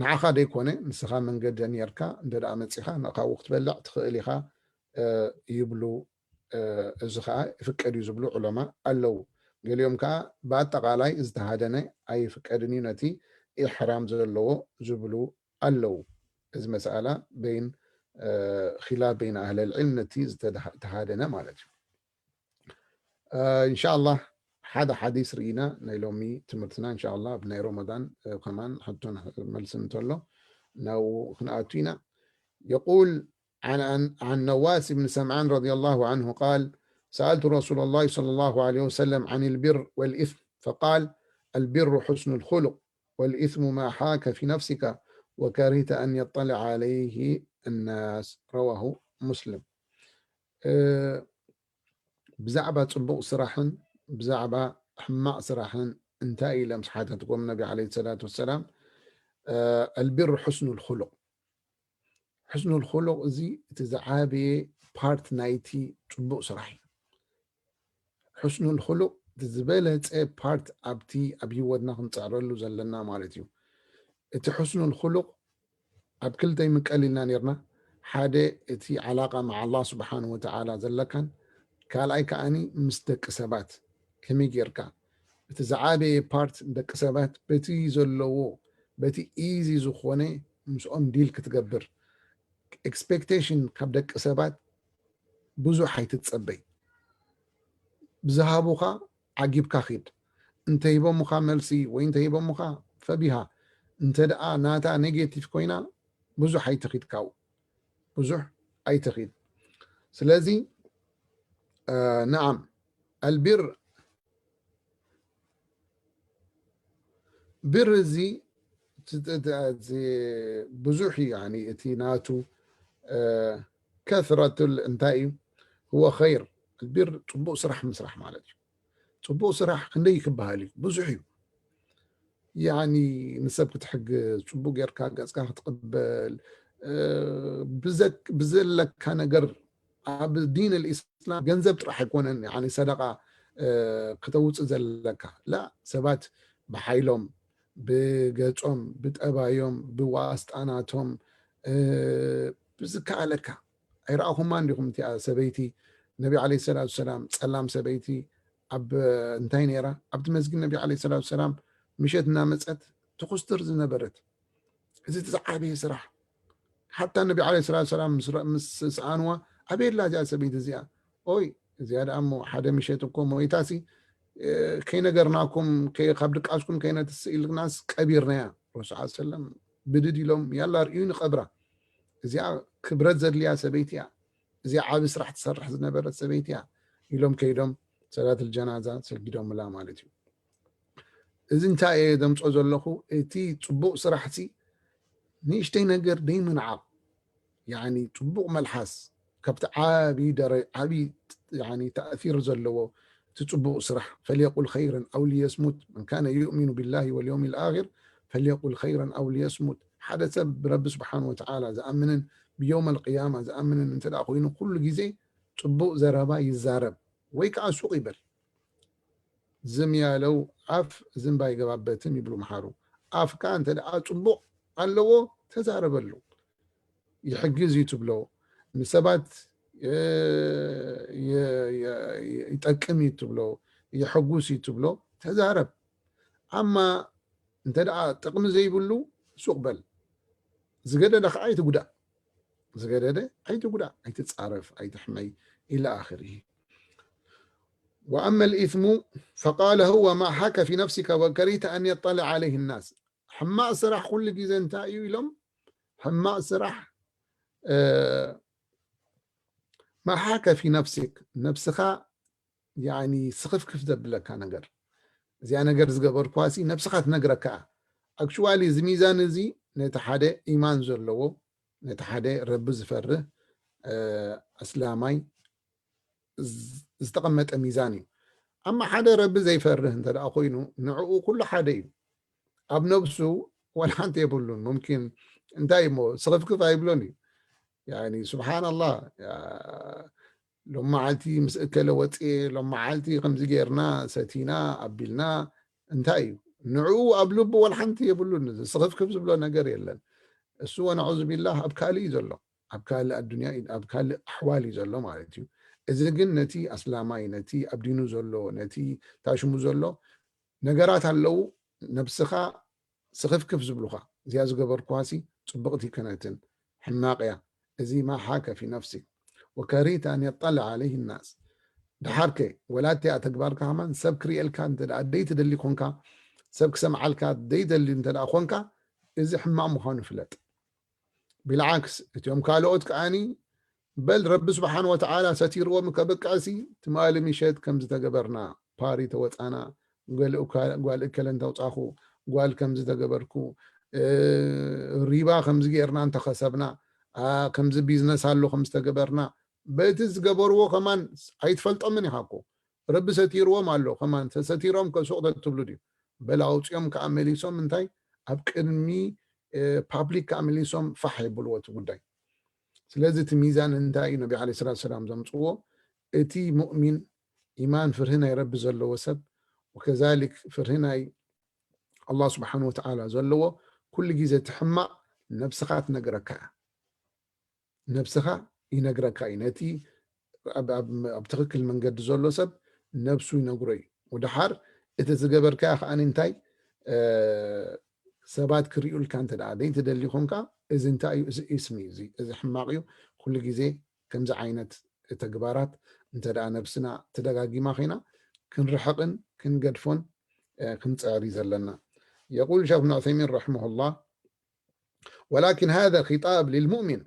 ንዓኻ ደይኮነ ንስኻ መንገዲ ነርካ እንተ ደኣ መጺኻ ንኻብኡ ክትበልዕ ትኽእል ኢኻ ይብሉ። እዚ ከዓ ይፍቀድ እዩ ዝብሉ ዑለማ ኣለዉ። ገሊኦም ከዓ ብኣጠቓላይ ዝተሃደነ ኣይፍቀድን እዩ ነቲ ኢሕራም ዘለዎ ዝብሉ ኣለዉ። እዚ መስኣላ በይን ኺላፍ በይን ኣህለል ዕልም ነቲ ዝተሃደነ ማለት እዩ። እንሻኣላህ ሓደ ሓዲስ ርኢና ናይ ሎሚ ትምህርትና እንሻኣላህ ኣብ ናይ ረመዳን ከማን ሕቶን መልስን እንተሎ ናብኡ ክንኣቱ ኢና። يقول عن عن نواس بن سمعان رضي الله عنه قال: سألت رسول الله صلى الله عليه وسلم عن البر والإثم فقال: البر حسن الخلق والإثم ما حاك في نفسك وكرهت أن يطلع عليه الناس. رواه مسلم. ብዛዕባ ፅቡቕ ስራሕን ብዛዕባ ሕማቕ ስራሕን እንታይ ኢለ ምስ ሓተትኩም ነቢ عليه الصلاة والسلام البر حسن الخلق። ሕስኑል ኹሉቕ እዚ እቲ ዝዓበየ ፓርት ናይቲ ፅቡቕ ስራሕ እዩ። ሕስኑል ኹሉቕ እቲ ዝበለፀ ፓርት ኣብቲ ኣብ ህይወትና ክንፅዕረሉ ዘለና ማለት እዩ። እቲ ሕስኑል ኹሉቕ ኣብ ክልተ ይምቀል ኢልና ነርና። ሓደ እቲ ዓላቃ መዓ ኣላህ ስብሓን ወተዓላ ዘለካን ካልኣይ ከዓኒ ምስ ደቂ ሰባት ከመይ ጌርካ እቲ ዝዓበየ ፓርት ደቂ ሰባት በቲ ዘለዎ በቲ ኢዚ ዝኾነ ምስኦም ዲል ክትገብር ኤክስፔክቴሽን ካብ ደቂ ሰባት ብዙሕ ኣይትፀበይ። ብዝሃቡኻ ዓጊብካ ኺድ። እንተሂቦሙኻ መልሲ ወይ እንተሂቦሙኻ ፈቢሃ እንተ ደኣ ናታ ኔጌቲቭ ኮይና ብዙሕ ኣይትኺድ ካብኡ፣ ብዙሕ ኣይትኺድ። ስለዚ ነዓም ኣልቢር ብር እዚ ብዙሕ እዩ። እቲ ናቱ ከስረቱል እንታይ እዩ? ህወ ኸይር፣ ኣልቢር ፅቡቕ ስራሕ ምስራሕ ማለት እዩ። ፅቡቕ ስራሕ ክንደይ ክበሃል እዩ? ብዙሕ እዩ። ያኒ ንሰብ ክትሕግዝ፣ ፅቡቕ ጌርካ ገፅካ ክትቕበል፣ ብዘለካ ነገር ኣብ ዲን ልኢስላም ገንዘብ ጥራሕ ኣይኮነን። ሰደቃ ክተውፅእ ዘለካ ላ ሰባት ብሓይሎም፣ ብገፆም፣ ብጠባዮም፣ ብዋስጣናቶም ብዝከኣለካ ኣይረኣኹማ እንዲኹም እቲኣ ሰበይቲ ነቢ ዓለ ሰላት ሰላም ፀላም ሰበይቲ ኣብ እንታይ ነይራ ኣብቲ መስጊድ ነቢ ዓለ ሰላት ሰላም ምሸት እናመፀት ትኹስትር ዝነበረት። እዚ እቲ ዝዓበየ ስራሕ። ሓታ ነቢ ዓለ ሰላት ሰላም ምስ ሰኣንዋ ኣበየላ እዚኣ ሰበይቲ እዚኣ? ኦይ እዚኣ ደኣ እሞ ሓደ ምሸት እኮ ሞይታሲ ከይነገርናኩም ካብ ድቃስኩም ከይነትስእ ኢልናስ ቀቢርናያ። ረሱል ሰለም ብድድ ኢሎም ያላ ርእዩ ንቐብራ። እዚኣ ክብረት ዘድልያ ሰበይቲ እያ። እዚኣ ዓቢ ስራሕ ትሰርሕ ዝነበረት ሰበይቲ እያ ኢሎም ከይዶም ሰላት ልጀናዛ ሰጊዶምላ ማለት እዩ። እዚ እንታይ እየ ዘምፅኦ ዘለኹ? እቲ ፅቡቕ ስራሕሲ ንእሽተይ ነገር ደይምንዓቕ፣ ያኒ ፅቡቕ መልሓስ ካብቲ ዓቢ ደረ ዓቢ ያኒ ተእሲር ዘለዎ እቲ ፅቡቕ ስራሕ። ፈልየቁል ኸይረን ኣው ልየስሙት፣ መን ካነ ዩእሚኑ ቢላሂ ወልየውም ልኣኺር ፈልየቁል ኸይረን ኣው ልየስሙት። ሓደ ሰብ ብረቢ ስብሓን ወተዓላ ዝኣምንን ብየውም ኣልቅያማ ዝኣምንን እንተ ደኣ ኮይኑ ኩሉ ግዜ ፅቡቕ ዘረባ ይዛረብ ወይ ከዓ ሱቕ ይበል። ዝም ያለው አፍ ዝንብ አይገባበትም ይብሉ መሓሩ። ኣፍካ እንተ ደኣ ጽቡቕ ኣለዎ ተዛረበሉ። ይሕግዝ እዩ ትብሎ፣ ንሰባት ይጠቅም እዩ ትብሎ፣ የሐጉስ እዩ ትብሎ ተዛረብ። ኣማ እንተ ደኣ ጥቕሚ ዘይብሉ ሱቕ በል። ዝገደደ ከዓ ኣይትጉዳእ። ዝገደደ ኣይትጉዳእ፣ ኣይትጻረፍ፣ ኣይትሕመይ ኢለ ኣኽሪ። وأما الإثم فقال هو ما حاك في نفسك وكرهت أن يطلع عليه الناس። ሕማቕ ስራሕ ኩሉ ግዜ እንታይ እዩ ኢሎም? ሕማቕ ስራሕ ما حاك في نفسك፣ ነብስኻ ያኒ ስኽፍክፍ ዘብለካ ነገር። እዚኣ ነገር ዝገበርኳ ሲ ነብስኻ ትነግረካ። ኣክቹዋሊ እዚ ሚዛን እዚ ነቲ ሓደ ኢማን ዘለዎ ነቲ ሓደ ረቢ ዝፈርህ ኣስላማይ ዝተቐመጠ ሚዛን እዩ። ኣማ ሓደ ረቢ ዘይፈርህ እንተ ደኣ ኮይኑ ንዕኡ ኩሉ ሓደ እዩ። ኣብ ነብሱ ወላ ሓንቲ የብሉን። ሙምኪን እንታይ እሞ ስኽፍክፍ ኣይብሎን እዩ። ያኒ ስብሓንላህ ሎም መዓልቲ ምስ እከለ ወፅኤ ሎም መዓልቲ ከምዚ ጌርና ሰቲና ኣቢልና እንታይ እዩ ንዕኡ ኣብ ልቡ ወላ ሓንቲ የብሉን። ስኽፍክፍ ዝብሎ ነገር የለን። እሱ ወነዑዝ ቢላህ ኣብ ካልእ እዩ ዘሎ፣ ኣብ ካልእ ኣዱንያ ኣብ ካልእ ኣሕዋል እዩ ዘሎ ማለት እዩ። እዚ ግን ነቲ ኣስላማይ ነቲ ኣብ ዲኑ ዘሎ ነቲ ታሽሙ ዘሎ ነገራት ኣለዉ። ነብስኻ ስኽፍክፍ ዝብሉኻ እዚኣ ዝገበርኩዋሲ ፅብቕቲ ከነትን ሕማቕ እያ። እዚ ما حاك في نفسك وكرهت أن يطلع عليه الناس። ደሓርከ ወላቲ እያ ተግባርካ ከማን ሰብ ክርእየልካ እንተ ደኣ ደይትደሊ ኮንካ ሰብ ክሰምዓልካ ደይደሊ እንተ ደኣ ኮንካ እዚ ሕማቕ ምዃኑ ፍለጥ። ቢልዓክስ እቲኦም ካልኦት ከዓኒ በል ረቢ ስብሓን ወተዓላ ሰቲርዎም ከበቃሲ ትማሊ ምሸት ከም ዝተገበርና ፓሪ ተወፃና ጓል እከለ እንተውፃኹ ጓል ከም ዝተገበርኩ ሪባ ከምዚ ገይርና እንተኸሰብና ከምዚ ቢዝነስ ኣሎ ከም ዝተገበርና በቲ ዝገበርዎ ከማን ኣይትፈልጦምን ኢኻ እኮ ረቢ ሰቲርዎም ኣሎ ከማን ተሰቲሮም ከሱቕ ተትብሉ ድዩ በል ኣውፅኦም ከዓ መሊሶም እንታይ ኣብ ቅድሚ ፓብሊክ ከዓ መሊሶም ፋሕ የብልዎ እቲ ጉዳይ። ስለዚ እቲ ሚዛን እንታይ እዩ ነቢ ዓለ ሰላት ሰላም ዘምፅዎ? እቲ ሙእሚን ኢማን ፍርሂ ናይ ረቢ ዘለዎ ሰብ ወከዛሊክ ፍርሂ ናይ ኣላህ ስብሓን ወተዓላ ዘለዎ ኩሉ ግዜ እቲ ሕማቕ ነብስኻ ትነግረካ እያ። ነብስኻ ይነግረካ እዩ። ነቲ ኣብ ትኽክል መንገዲ ዘሎ ሰብ ነብሱ ይነግሮ እዩ። ወደሓር እቲ ዝገበርካዮ ከዓኒ እንታይ ሰባት ክርእዩልካ እንተ ደኣ ዘይትደሊ ኮንካ እዚ እንታይ እዩ? እዚ ኢስሚ እዚ እዚ ሕማቕ እዩ። ኩሉ ግዜ ከምዚ ዓይነት ተግባራት እንተ ደኣ ነብስና ተደጋጊማ ኮይና ክንርሕቕን ክንገድፎን ክንፅዕር እዩ ዘለና። يقول الشيخ ابن عثيمين رحمه الله: ولكن هذا خطاب للمؤمن،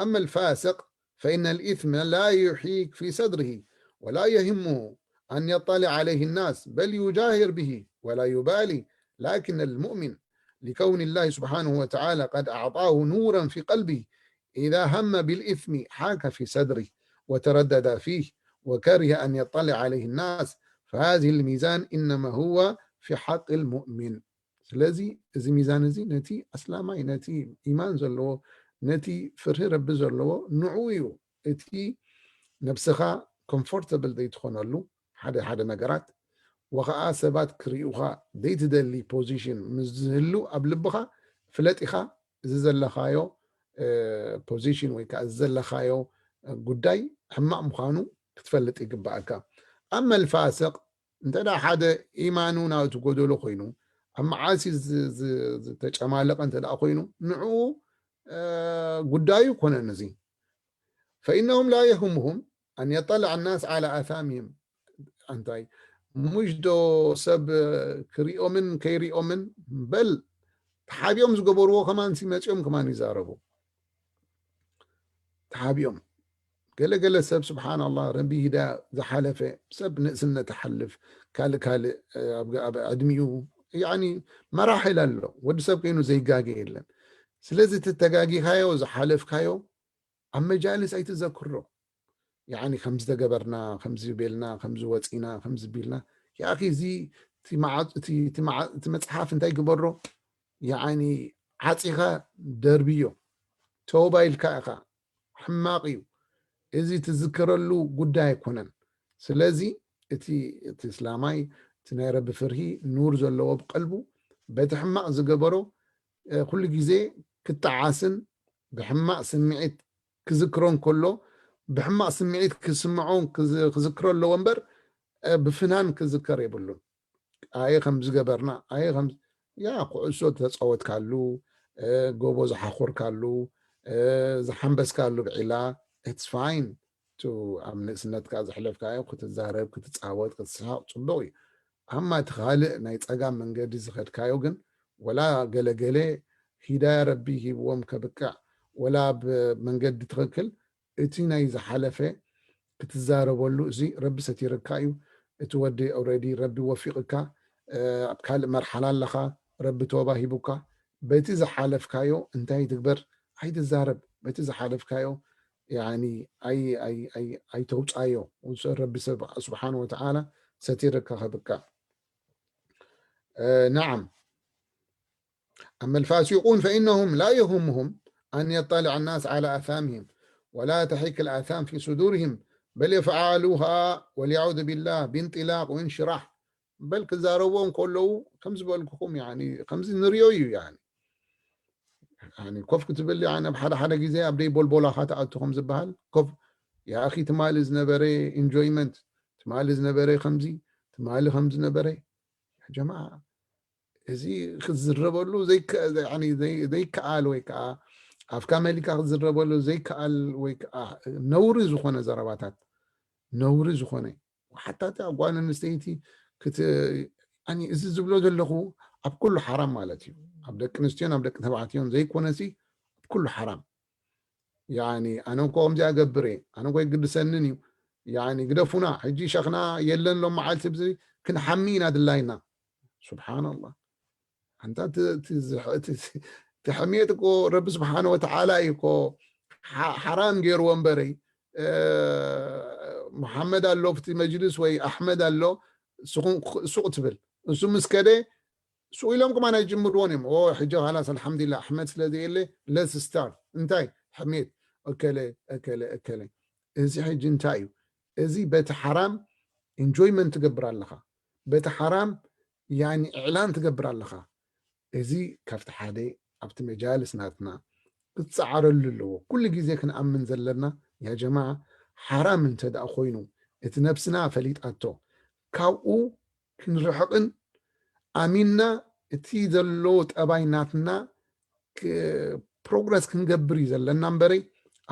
أما الفاسق فإن الإثم لا يحيك في صدره ولا يهمه أن يطلع عليه الناس، بل يجاهر به ولا يبالي. لكن المؤمن، لكون الله سبحانه وتعالى قد أعطاه نورا في قلبه، إذا هم بالإثم حاك في صدره وتردد فيه وكره أن يطلع عليه الناس، فهذه الميزان إنما هو في حق المؤمن. ስለዚ እዚ ሚዛን እዚ ነቲ ኣስላማይ፣ ነቲ ኢማን ዘለዎ፣ ነቲ ፍርሂ ረቢ ዘለዎ ንዑ እዩ። እቲ ነብስኻ ኮምፎርተብል ዘይትኾነሉ ሓደ ሓደ ነገራት፣ ወኸዓ ሰባት ክርእዩኻ ዘይትደሊ ፖዚሽን ምስ ዝህሉ ኣብ ልብኻ ፍለጥ ኢኻ፣ እዚ ዘለኻዮ ፖዚሽን ወይ ከዓ እዚ ዘለኻዮ ጉዳይ ሕማቕ ምዃኑ ክትፈልጥ ይግባኣካ። ኣመል ፋስቕ እንተ ሓደ ኢማኑ ናቱ ጎደሎ ኮይኑ ኣብ መዓሲ ዝተጨማለቐ እንተ ኮይኑ ንዕኡ ጉዳዩ ኮነን እዚ። فإنهم لا يهمهم أن يطلع الناس على آثامهم። እንታይ ሙሽ ዶ ሰብ ክሪኦምን ከይሪኦምን በል ተሓቢኦም ዝገበርዎ ከማን ሲመፂኦም ከማን ይዛረቡ። ተሓቢኦም ገለገለ ሰብ ስብሓን ኣላህ ረቢ ሂዳ ዝሓለፈ ሰብ ንእስነት ትሓልፍ ካልእ ካልእ ኣብ ዕድሚኡ ያኒ መራሕል ኣሎ። ወዲ ሰብ ኮይኑ ዘይጋገ የለን። ስለዚ እቲ ተጋጊኻዮ ዝሓለፍካዮ ኣብ መጃልስ ኣይትዘክሮ። ያኒ ከምዚ ተገበርና፣ ከምዚ ቤልና፣ ከምዚ ወፂና፣ ከምዚ ቢልና። ያኺ እዚ እቲ መፅሓፍ እንታይ ግበሮ? ያኒ ዓፂኻ ደርብዮ። ተውባ ኢልካ ኢኻ። ሕማቕ እዩ። እዚ ትዝከረሉ ጉዳይ ኣይኮነን። ስለዚ እቲ እቲ እስላማይ እቲ ናይ ረቢ ፍርሂ ኑር ዘለዎ ብቀልቡ በቲ ሕማቕ ዝገበሮ ኩሉ ግዜ ክጠዓስን ብሕማቕ ስምዒት ክዝክሮ እንከሎ ብሕማቕ ስምዒት ክስምዖ ክዝክሮ ኣለዎ እምበር ብፍናን ክዝከር የብሉን። ኣየ ከም ዝገበርና ኣየ ከም ያ ኩዕሶ ተፃወትካሉ ጎቦ ዝሓኮርካሉ ዝሓንበስካሉ ብዒላ it's fine። ኣብ ንእስነትካ ዘሕለፍካዮ ክትዛረብ ክትፃወት ክትስሓቅ ፅቡቅ እዩ። ኣማ እቲ ካልእ ናይ ፀጋም መንገዲ ዝኸድካዮ ግን ወላ ገለገለ ሂዳያ ረቢ ሂብዎም ከብቅዕ ወላ ብመንገዲ ትኽክል እቲ ናይ ዝሓለፈ ክትዛረበሉ እዚ ረቢ ሰቲርካ እዩ። እቲ ወዲ ኦረዲ ረቢ ወፊቅካ ኣብ ካልእ መርሓላ ኣለኻ። ረቢ ቶባ ሂቡካ በቲ ዝሓለፍካዮ እንታይ ትግበር ኣይትዛረብ። በቲ ዝሓለፍካዮ ኣይተውፃዮ። ረቢ ስብሓን ወተዓላ ሰቲርካ ከብቅዕ። ናዓም أما الفاسقون فإنهم لا يهمهم أن يطلع الناس على آثامهم ولا تحك الآثام في صدورهم بل يفعلوها والعياذ بالله بانطلاق وانشراح. በል ክዛረብዎ እንከለዉ ከም ዝበልኩኹም ከምዚ ንሪኦ እዩ። ኮፍ ክትብል ኣብ ሓደ ሓደ ግዜ ኣብ ደይ ቦልቦላኻ ትኣቱ ከም ዝበሃል ኮፍ ያኺ ትማሊ ዝነበረ ኢንጆይመንት ትማሊ ዝነበረ ከምዚ ትማሊ ከምዚ ነበረ ጀማ እዚ ክዝረበሉ ዘይከኣል ወይ ከዓ ኣፍካ መሊካ ክዝረበሉ ዘይከኣል ወይ ከዓ ነውሪ ዝኾነ ዘረባታት ነውሪ ዝኾነ ሓታ እታ ጓል ኣንስተይቲ እዚ ዝብሎ ዘለኹ ኣብ ኩሉ ሓራም ማለት እዩ። ኣብ ደቂ ኣንስትዮን ኣብ ደቂ ተባዕትዮን ዘይኮነሲ ኣብ ኩሉ ሓራም። ያኒ ኣነ እኮ ከምዚኣ ገብር እየ ኣነ እኮ ይግድሰንን እዩ። ያኒ ግደፉና ሕጂ ሸኽና የለን ሎም መዓልቲ ብዚ ክንሓሚ ኢና ድላይና። ሱብሓነላህ ኣንታ እቲ ሕምየት እኮ ረቢ ስብሓነ ወተዓላ እዩ እኮ ሓራም ገይርዎ እምበረይ። መሓመድ ኣሎ ኣብቲ መጅልስ ወይ ኣሕመድ ኣሎ ሱቕ ትብል እሱ ምስ ከደ ሱቕ ኢሎም ከማን ኣይጅምርዎን እዮም። ሕጂ ካላስ ኣልሓምዱሊላ ኣሕመድ ስለ ዘየለ let's start እንታይ ሕምየት እከለ እከለ እከለ እዚ ሕጂ እንታይ እዩ እዚ በቲ ሓራም ኢንጆይመንት ትገብር ኣለኻ። በቲ ሓራም ያኒ እዕላን ትገብር ኣለኻ። እዚ ካብቲ ሓደ ኣብቲ መጃልስ ናትና ክፀዓረሉ ኣለዎ። ኩሉ ግዜ ክንኣምን ዘለና ያ ጀማዓ ሓራም እንተ ደኣ ኮይኑ እቲ ነብስና ፈሊጣቶ ካብኡ ክንርሕቕን ኣሚንና እቲ ዘሎ ጠባይ ናትና ፕሮግረስ ክንገብር እዩ ዘለና እምበረይ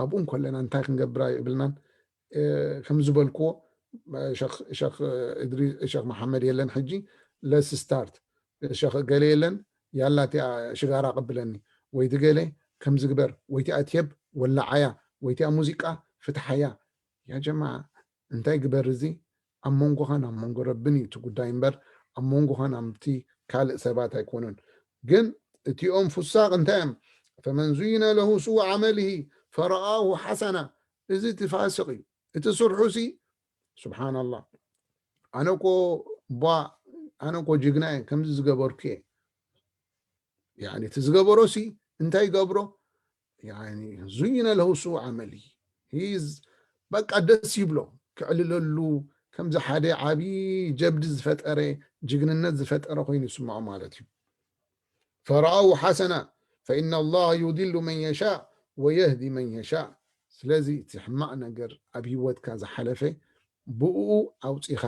ኣብኡ እንከለና እንታይ ክንገብር ኣይብልናን። ከም ዝበልክዎ ሸኽ መሓመድ የለን ሕጂ let's start ሸኽ ገለ የለን ያላ እቲኣ ሽጋራ ቅብለኒ፣ ወይ ትገለ ከምዚ ግበር፣ ወይ እቲኣ ቴብ ወላዓያ፣ ወይ እቲኣ ሙዚቃ ፍትሓያ። ያ ጀማዓ እንታይ ግበር እዚ? ኣብ መንጎኻን ኣብ መንጎ ረብን እዩ እቲ ጉዳይ እምበር ኣብ መንጎኻን ኣብቲ ካልእ ሰባት ኣይኮኑን። ግን እቲኦም ፉሳቅ እንታይ እዮም? ፈመን ዙይነ ለሁ ሱኡ ዓመልሂ ፈረኣሁ ሓሰና። እዚ እቲ ፋስቅ እዩ። እቲ ስርሑ ሲ ስብሓንላህ፣ ኣነ እኮ ቧ ኣነ እኮ ጅግና እየ ከምዚ ዝገበርኩ እየ። ያኒ እቲ ዝገበሮ ሲ እንታይ ይገብሮ? ያኒ ዙይነ ለሁ ሱኡ ዓመሊ። በቃ ደስ ይብሎ፣ ክዕልለሉ፣ ከምዚ ሓደ ዓብዪ ጀብዲ ዝፈጠረ፣ ጅግንነት ዝፈጠረ ኮይኑ ይስምዖ ማለት እዩ። ፈረኣሁ ሓሰና ፈኢነ ላህ ዩድሉ መን የሻእ ወየህዲ መን የሻእ። ስለዚ እቲ ሕማቕ ነገር ኣብ ህይወትካ ዝሓለፈ ብኡ ኣውፂኻ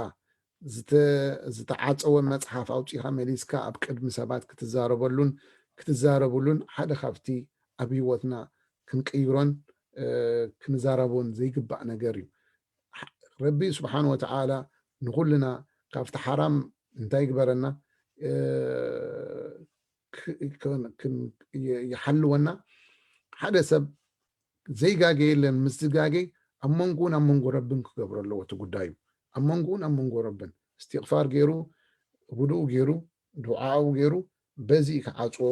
ዝተዓፀወ መፅሓፍ ኣውፂኻ መሊስካ ኣብ ቅድሚ ሰባት ክትዛረበሉን ክትዛረብሉን ሓደ ካብቲ ኣብ ህይወትና ክንቅይሮን ክንዛረቦን ዘይግባእ ነገር እዩ። ረቢ ስብሓን ወተዓላ ንኩልና ካብቲ ሓራም እንታይ ይግበረና፣ ይሓልወና። ሓደ ሰብ ዘይጋገ የለን። ምስ ዝጋገ ኣብ መንጎን ኣብ መንጎ ረብን ክገብሮ ኣለዎ እቲ ጉዳዩ። ኣብ መንጎን ኣብ መንጎ ረብን እስትቕፋር ገይሩ፣ ውዱኡ ገይሩ፣ ዱዓኡ ገይሩ፣ በዚ ክዓፅዎ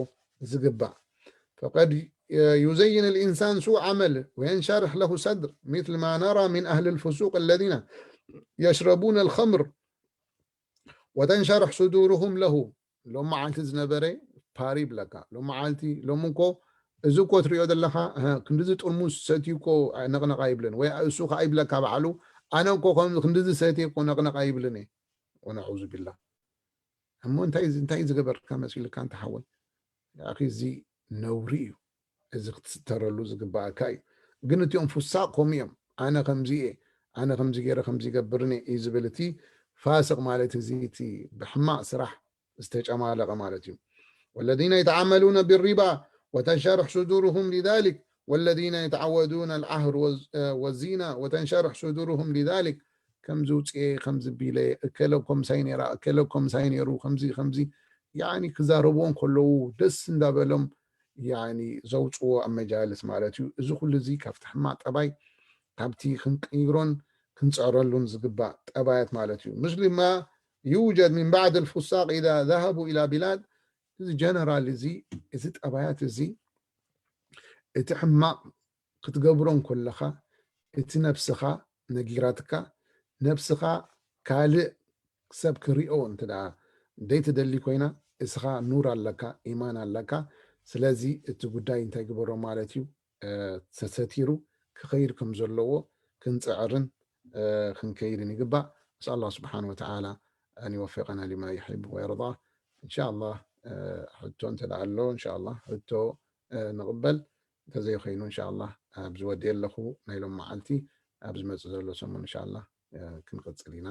ዝግባእ። فقد يزين الإنسان سوء عمل وينشرح له صدر مثل ما نرى من أهل الفسوق الذين يشربون الخمر وتنشرح صدورهم له. ሎም መዓልቲ ዝነበረ ፓሪ ይብለካ። ሎም መዓልቲ ሎም እኮ እዚ እኮ ትሪኦ ዘለካ ክንዲዚ ጥርሙስ ሰትዩ እኮ ነቕነቕ ኣይብልን ወይ እሱ ከዓ ይብለካ ባዕሉ ኣነ እኮ ክንዲዚ ሰትየ እኮ ነቕነቕ ኣይብልን እየ። ወነዑዙ ቢላ። እሞ እንታይ እንታይ ዝገበርካ መሲልካ እንተሓወይ? ያኺ እዚ ነውሪ እዩ። እዚ ክትስተረሉ ዝግባኣካ እዩ። ግን እቲኦም ፉሳቅ ከምኡ እዮም። ኣነ ከምዚ እየ፣ ኣነ ከምዚ ገይረ ከምዚ ይገብርን እየ እዩ ዝብል እቲ ፋስቅ ማለት እዚ እቲ ብሕማቅ ስራሕ ዝተጨማለቀ ማለት እዩ። والذين يتعاملون بالربا وتنشرح صدورهم لذلك والذين يتعودون العهر والزنا وتنشرح صدورهم لذلك ከምዚ ውፅኤ ከምዚ ቢለ እከለ ኮምሳይ ነራ እከለ ኮምሳይ ነሩ ከምዚ ከምዚ ያኒ ክዛረብዎ ከለዉ ደስ እንዳበሎም ያኒ ዘውፅዎ ኣብ መጃልስ ማለት እዩ። እዚ ኩሉ እዚ ካብቲ ሕማቅ ጠባይ ካብቲ ክንቅይሮን ክንፅዕረሉን ዝግባእ ጠባያት ማለት እዩ። مثل ما يوجد من بعض الفساق إذا ذهبوا إلى بلاد እዚ ጀነራል እዚ እዚ ጠባያት እዚ እቲ ሕማቅ ክትገብሮ እንከለኻ እቲ ነብስኻ ነጊራትካ ነብስኻ ካልእ ሰብ ክሪኦ እንተ ደኣ ዘይትደሊ ኮይና እስኻ ኑር ኣለካ ኢማን ኣለካ። ስለዚ እቲ ጉዳይ እንታይ ግበሮ ማለት እዩ ተሰቲሩ ክኸይድ ከም ዘለዎ ክንፅዕርን ክንከይድን ይግባእ። نسأل الله سبحانه وتعالى أن يوفقنا لما يحب ويرضى. إن شاء الله ሕቶ እንተ ኣሎ إن شاء الله ሕቶ ንቕበል። እንተዘይኮይኑ إن شاء الله ኣብዚ ወዲኤ ኣለኹ ናይ ሎም መዓልቲ ኣብ ዝመፅእ ዘሎ ሰሙን إن شاء الله ክንቕፅል ኢና።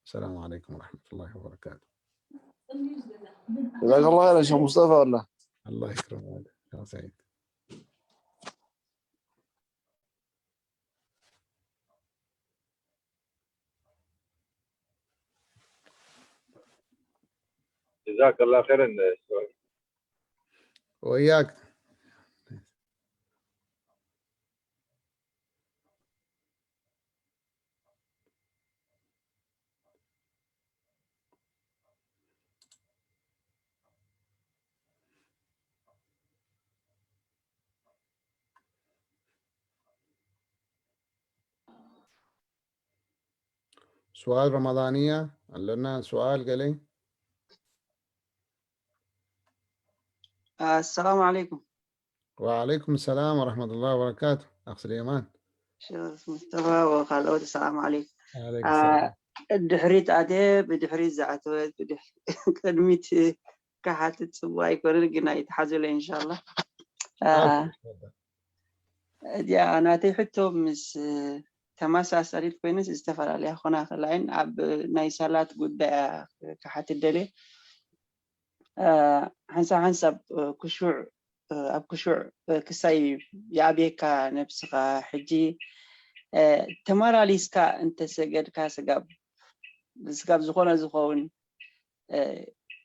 السلام عليكم ورحمة الله وبركاته. جزاك الله خيرا شيخ مصطفى والله. الله يكرمك شيخ سعيد. جزاك الله خيرا. وإياك. سؤال رمضانية ኣለና سؤال ገለ السلام عليكم. وعليكم السلام ورحمة الله وبركاته أخ سليمان. شيخ مصطفى وخالد السلام عليكم. عليك السلام. ድሕሪት ኣትየ ብድሕሪት ዝኣተወት ቅድሚት ክሓትት ፅቡቅ ኣይኮነን ግን ኣይትሓዙለይ إن شاء الله. እዚኣ ናተይ ሕቶ ምስ ተመሳሳሊት ኮይነስ ዝተፈላለያ ክኾና ከላይን ኣብ ናይ ሰላት ጉዳያ ክሓትት ደልየ ሓንሳብ ሓንሳብ ክሹዕ ኣብ ክሹዕ ክሳይ ይኣብየካ ነብስኻ ሕጂ ተመላሊስካ እንተሰገድካ ስጋብ ስጋብ ዝኾነ ዝኸውን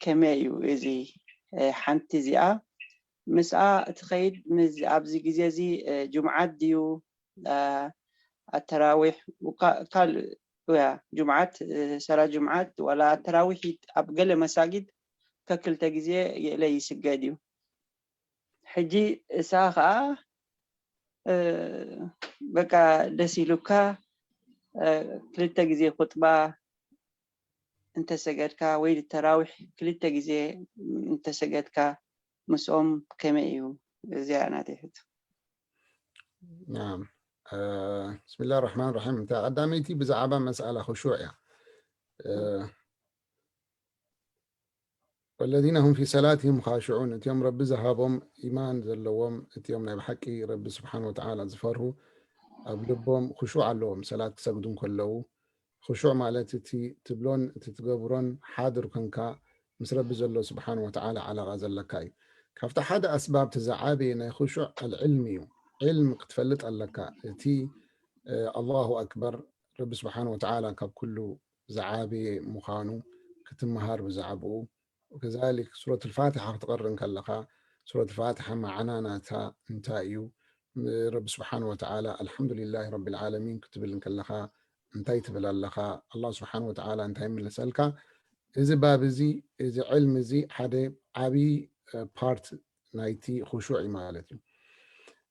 ከመይ እዩ እዚ እ፣ ሓንቲ እዚኣ ምስኣ እቲ ኸይድ ምስ ኣብዚ ግዜ እዚ፣ እ፣ ጅምዓት ድዩ፣ እ፣ ኣተራዊሕ፣ ካ-፣ ካልእ፣ ያ፣ ጅምዓት፣ እ፣ ሰላት ጅምዓት ዋላ ኣተራዊሕ ይት-፣ ኣብ ገለ መሳጊድ ከክልተ ግዜ የእለ ይስገድ እዩ። ሕጂ እሳ ኸኣ፣ እ፣ በቃ ደስ ኢሉካ፣ እ፣ ክልተ ግዜ ኹጥባ እንተሰገድካ ወይ ተራዊሕ ክልተ ግዜ እንተሰገድካ ምስኦም ከመይ እዩ? እዚኣ ናተይ ሕቶ። ናም። እ፣ ብስሚላህ ራሕማን ራሒም። እታ ቀዳመይቲ ብዛዕባ መስኣላ ኹሹዕ እያ። እ፣ ወለዚነ ሁም ፊ ሰላትሂም ኻሽዑን፣ እቲኦም ረቢ ዝሃቦም ኢማን ዘለዎም፣ እቲኦም ናይ ብሓቂ ረቢ ስብሓን ወተዓላ ዝፈርሁ፣ ኣብ ልቦም ኹሹዕ ኣለዎም። ሰላት ክሰግዱ እንከለዉ፣ ኹሹዕ ማለት እቲ ትብሎን እቲ ትገብሮን ሓድር ኮንካ ምስ ረቢ ዘሎ ስብሓን ወተዓላ ዓላቓ ዘለካ እዩ። ካብቲ ሓደ ኣስባብ እቲ ዝዓበየ ናይ ኹሹዕ ኣልዕልሚ እዩ። ዕልም ክትፈልጥ ኣለካ። እቲ፣ እ፣ ኣላሁ ኣክበር፣ ረቢ ስብሓን ወተዓላ ካብ ኩሉ ዝዓበየ ምዃኑ ክትመሃር ብዛዕብኡ። ወከዛሊክ ሱረት ልፋትሓ ክትቐርእ እንከለኻ፣ ሱረት ልፋትሓ ማዕና ናታ እንታይ እዩ? ረቢ ስብሓን ወተዓላ ኣልሓምዱሊላህ ረቢ ልዓለሚን ክትብል እንከለኻ እንታይ ትብል ኣለኻ? ኣላህ ስብሓን ወተዓላ እንታይ ይምልሰልካ? እዚ ባብ እዚ፣ እዚ ዕልሚ እዚ ሓደ ዓብዪ፣ እ፣ ፓርት ናይቲ ኹሹዕ እዩ ማለት እዩ።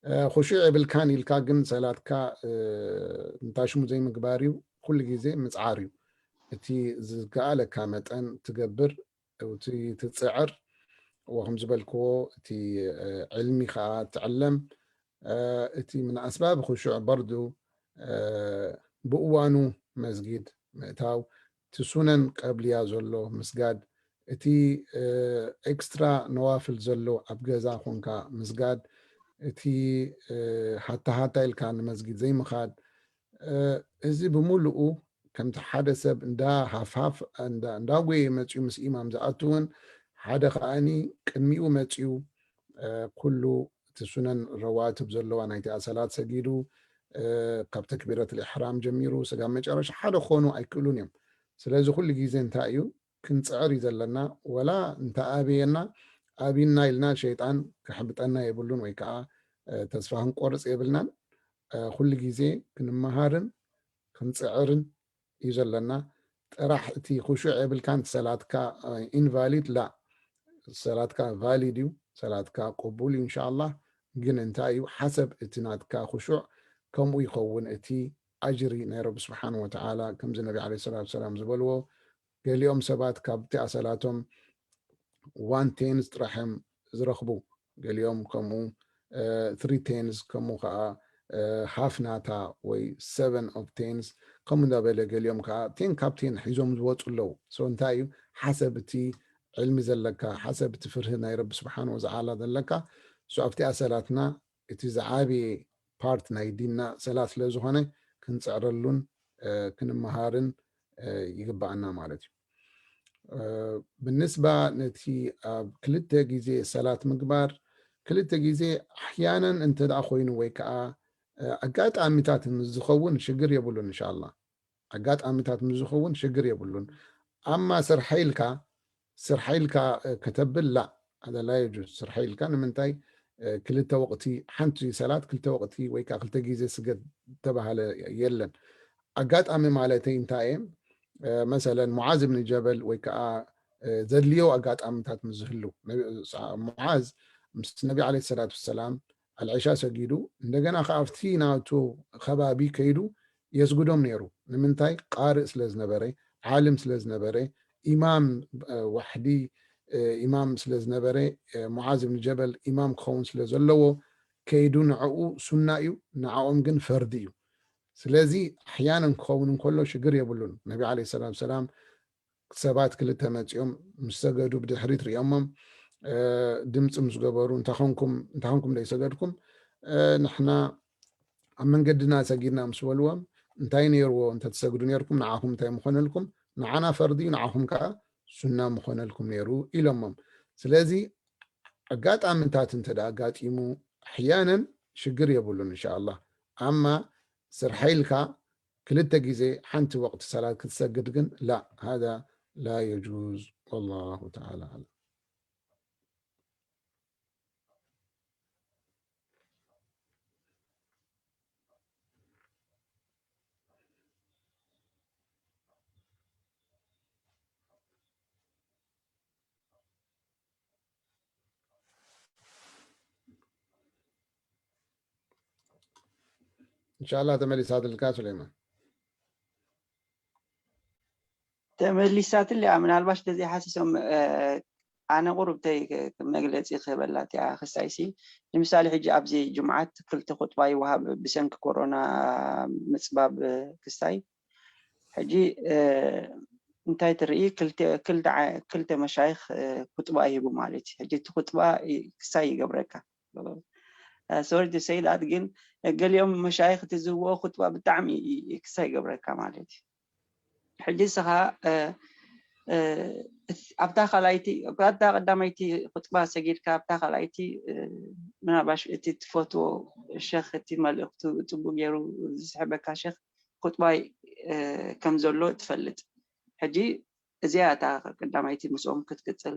እ፣ ኹሹዕ የብልካን ኢልካ ግን ሰላትካ፣ እ፣ እንታሽሙ ዘይምግባር እዩ፣ ኩሉ ግዜ ምጽዓር እዩ። እቲ ዝከኣለካ መጠን ትገብር፣ እቲ ትጽዕር፣ ወከም ዝበልክዎ እቲ፣ እ፣ ዕልሚ ኸኣ ትዕለም፣ እ፣ እቲ ምን ኣስባብ ኹሹዕ በርዱ፣ እ፣ ብእዋኑ መስጊድ ምእታው፣ እቲ ሱነን ቀብልያ ዘሎ ምስጋድ፣ እቲ፣ እ፣ ኤክስትራ ነዋፍል ዘሎ ኣብ ገዛ ኮንካ ምስጋድ፣ እቲ፣ እ፣ ሃታ ሃታ ኢልካ ንመስጊድ ዘይምኻድ፣ እ፣ እዚ ብምሉኡ ከምቲ ሓደ ሰብ እንዳ ሃፍሃፍ፣ እንዳ፣ እንዳጎየ መፅዩ ምስ ኢማም ዝኣቱ እውን፣ ሓደ ከኣኒ ቅድሚኡ መፅዩ፣ እ፣ ኩሉ እቲ ሱነን ረዋትብ ዘለዋ ናይቲኣ ሰላት ሰጊዱ፣ እ፣ ካብ ተክቢረት ልኢሕራም ጀሚሩ ስጋብ መጨረሻ ሓደ ክኾኑ ኣይክእሉን እዮም። ስለዚ ኩሉ ግዜ እንታይ እዩ? ክንጽዕር እዩ ዘለና። ወላ እንተኣበየና፣ ኣቢና ኢልና ሸይጣን ከሕብጠና የብሉን ወይ ከኣ፣ እ፣ ተስፋ ክንቆርጽ የብልናን። እ፣ ኩሉ ግዜ ክንመሃርን ክንጽዕርን እዩ ዘለና። ጥራሕ እቲ ኹሹዕ የብልካን ሰላትካ፣ እ፣ ኢንቫሊድ ላ። ሰላትካ ቫሊድ እዩ፣ ሰላትካ ቅቡል እዩ እንሻኣላህ። ግን እንታይ እዩ ሓሰብ እቲ ናትካ ኹሹዕ ከምኡ ይኸውን እቲ ኣጅሪ ናይ ረቢ ስብሓን ወተዓላ። ከምዚ ነቢ ዓለይሂ ሰላቱ ሰላም ዝበልዎ፣ ገሊኦም ሰባት ካብቲ ኣሰላቶም ዋን ቴንስ ጥራሕ እዮም ዝረኽቡ፣ ገሊኦም ከምኡ፣ እ፣ ትሪ ቴንስ፣ ከምኡ ከዓ፣ እ፣ ሃፍ ናታ ወይ ሰቨን ኦፍ ቴንስ፣ ከምኡ እንዳበለ ገሊኦም ከዓ ቴን ካብ ቴን ሒዞም ዝወፁ ኣለዉ። ሶ እንታይ እዩ ሓሰብ እቲ ዕልሚ ዘለካ፣ ሓሰብ እቲ ፍርሂ ናይ ረቢ ስብሓን ወተዓላ ዘለካ። ሶ ኣብቲ ኣሰላትና እቲ ዝዓበየ ፓርት ናይ ዲንና ሰላት ስለ ዝኾነ ክንፅዕረሉን፣ እ፣ ክንመሃርን፣ እ፣ ይግባኣና ማለት እዩ። እ፣ ብንስባ ነቲ ኣብ ክልተ ግዜ ሰላት ምግባር፣ ክልተ ግዜ ኣሕያነን እንተ ደኣ ኮይኑ ወይ ከዓ፣ እ፣ ኣጋጣሚታት ምስ ዝኸውን ሽግር የብሉን እንሻላ። ኣጋጣሚታት ምስ ዝኸውን ሽግር የብሉን። ኣማ ስርሐ ኢልካ፣ ስርሐ ኢልካ፣ እ፣ ከተብል ላ፣ هذا لا يجوز። ስርሐ ኢልካ ንምንታይ፣ እ፣ ክልተ ወቕቲ፣ ሓንቲ ሰላት ክልተ ወቕቲ ወይ ከዓ ክልተ ግዜ ስገድ ዝተባሃለ የለን። ኣጋጣሚ ማለተይ እንታይ እየ? እ፣ መሰለን ሙዓዝ ብን ጀበል ወይ ከዓ፣ እ፣ ዘድልዮ ኣጋጣሚታት ምስ ዝህሉ፣ ነቢ-፣ ሳ-፣ ሙዓዝ ምስ ነቢ ዓለይሂ ሰላቱ ወሰላም ኣልዕሻ ሰጊዱ፣ እንደገና ከዓ ኣብቲ ናቱ ከባቢ ከይዱ የስግዶም ነይሩ። ንምንታይ? ቃርእ ስለ ዝነበረ፣ ዓልም ስለ ዝነበረ፣ ኢማም፣ እ፣ ዋሕዲ፣ እ፣ ኢማም ስለ ዝነበረ፣ እ፣ ሙዓዝ ብን ጀበል ኢማም ክኸውን ስለ ዘለዎ፣ ከይዱ ንዕኡ ሱና እዩ፣ ንዕኦም ግን ፈርዲ እዩ። ስለዚ ኣሕያነን ክኸውን እንከሎ ሽግር የብሉን። ነቢ ዓለይሂ ሰላቱ ሰላም ሰባት ክልተ መፂኦም ምስ ሰገዱ ብድሕሪት ሪኦሞም፣ እ፣ ድምፂ ምስ ገበሩ፣ "እንታይ ኾንኩም፣ እንታይ ኾንኩም ደይሰገድኩም?" እ፣ "ንሕና ኣብ መንገድና ሰጊድና" ምስ በልዎም፣ "እንታይ ነይርዎ እንተትሰግዱ ነይርኩም፣ ንዓኹም እንታይ ምኾነልኩም? ንዓና ፈርዲ እዩ፣ ንዓኹም ከዓ ሱና ምኾነልኩም ነይሩ" ኢሎሞም። ስለዚ ኣጋጣሚታት እንተ ደኣ ኣጋጢሙ፣ ኣሕያነን ሽግር የብሉን እንሻኣላህ። ኣማ ስርሐ ኢልካ ክልተ ግዜ ሓንቲ ወቕቲ ሰላት ክትሰግድ ግን ላ፣ ሃዛ ላ የጁዝ። ወላሁ ተዓላ ኣዕለም። እንሻላ ተመሊሳትልካ ሱሌማን። ተመሊሳትልያ ምናልባሽ ተዘይሓሲሶም ኣነ ቁሩብ ተይ መግለፂ ክህበላ እቲያ ክሳይሲ ንምሳሌ ሕጂ ኣብዚ ጅምዓት ክልተ ቁጥባ ይወሃብ ብሰንኪ ኮሮና ምፅባብ ክሳይ ሕጂ እንታይ ትርኢ ክልተ መሻይክ ቁጥባ ይህቡ ማለት እዩ። ሕጂ እቲ ቁጥባ ክሳይ ይገብረካ sorry to say that ግን ገሊኦም መሻይክ እቲ ዝህብዎ ቁጥባ ብጣዕሚ ክሳይ ይገብረካ ማለት እዩ። ሕጂ ንስኻ ኣብታ ካልኣይቲ ኣብታ ቀዳመይቲ ቁጥባ ሰጊድካ ኣብታ ካልኣይቲ ምናልባሽ እቲ ትፈትዎ ሸኽ እቲ መልእኽቱ ፅቡቅ ገይሩ ዝስሕበካ ሸኽ ቁጥባ ከም ዘሎ ትፈልጥ። ሕጂ እዚኣ እታ ቀዳማይቲ ምስኦም ክትቅፅል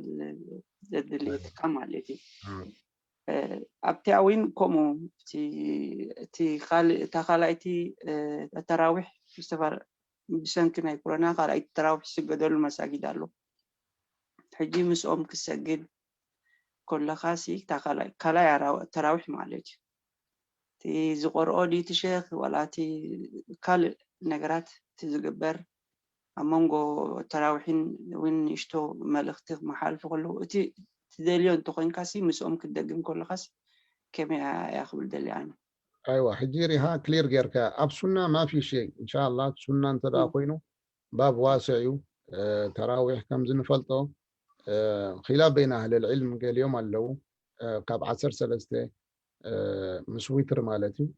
ዘድልየትካ ማለት እዩ። ኣብቲኣ እውን ከምኡ እቲ ካልእ እታ ካልኣይቲ ተራዊሕ ብሰንኪ ናይ ኮሮና ካልኣይቲ ተራዊሕ ዝስገደሉ መሳጊድ ኣሎ። ሕጂ ምስኦም ክትሰግድ ከለኻ ሲ ካልኣይ ተራዊሕ ማለት እዩ። እቲ ዝቆርኦ ድዩ እቲ ሸክ ዋላ እቲ ካልእ ነገራት እቲ ዝግበር ኣብ መንጎ ተራዊሕን እውን ንእሽቶ መልእኽቲ ክመሓልፉ ከለዉ እቲ ትደልዮ እንተኮይንካ ሲ ምስኦም ክትደግም ከለኻስ ከመይ እያ ክብል ደልየ ኣነ። ኣይዋ ሕጂ ሪሃ ክሊር ጌርካ ኣብ ሱና ማፊ ሸይ እንሻላ ሱና እንተ ደኣ ኮይኑ ባብ ዋስዕ እዩ። ተራዊሕ ከምዚ ንፈልጦ ኺላፍ በይን ኣህል ልዕልም ገሊኦም ኣለዉ ካብ ዓሰርተ ሰለስተ ምስ ዊትር ማለት እዩ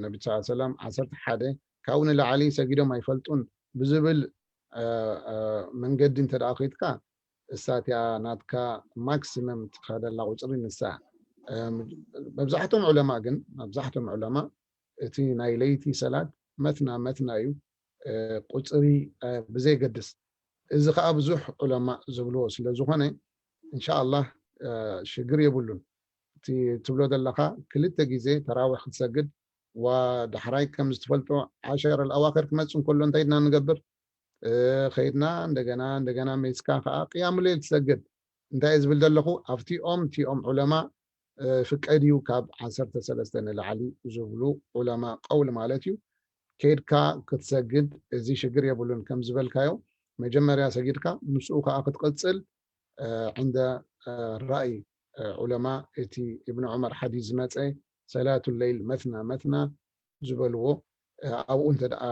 ነቢ ስ ሰላም ዓሰርተ ሓደ ካብኡ ንላዕሊ ሰጊዶም ኣይፈልጡን ብዝብል መንገዲ እንተ ደኣ ኸይድካ እሳትያ ናትካ ማክሲመም ትኸደላ ቁፅሪ ንሳ መብዛሕቶም ዑለማ ግን መብዛሕቶም ዑለማ እቲ ናይ ለይቲ ሰላት መትና መትና እዩ ቁፅሪ ብዘይገድስ እዚ ከዓ ብዙሕ ዑለማ ዝብልዎ ስለ ዝኾነ እንሻኣላህ ሽግር የብሉን። እቲ ትብሎ ዘለኻ ክልተ ግዜ ተራዊሕ ክትሰግድ ዋ ዳሕራይ ከም ዝትፈልጦ ዓሸር ኣልኣዋክር ክመፅእ እንከሎ እንታይ ኢድና ንገብር ከይድና እንደገና እንደገና ሜስካ ከዓ ቅያሙ ሌል ትሰግድ እንታይ ዝብል ዘለኹ ኣብቲኦም ቲኦም ዑለማ ፍቀድ እዩ ካብ ዓሰርተ ሰለስተ ንላዕሊ ዝብሉ ዑለማ ቀውል ማለት እዩ ከይድካ ክትሰግድ እዚ ሽግር የብሉን ከም ዝበልካዮ መጀመርያ ሰጊድካ ምስኡ ከዓ ክትቅፅል ዕንደ ራእይ ዑለማ እቲ እብን ዑመር ሓዲስ ዝመፀ ሰላቱ ለይል መትና መትና ዝበልዎ ኣብኡ እንተ ደኣ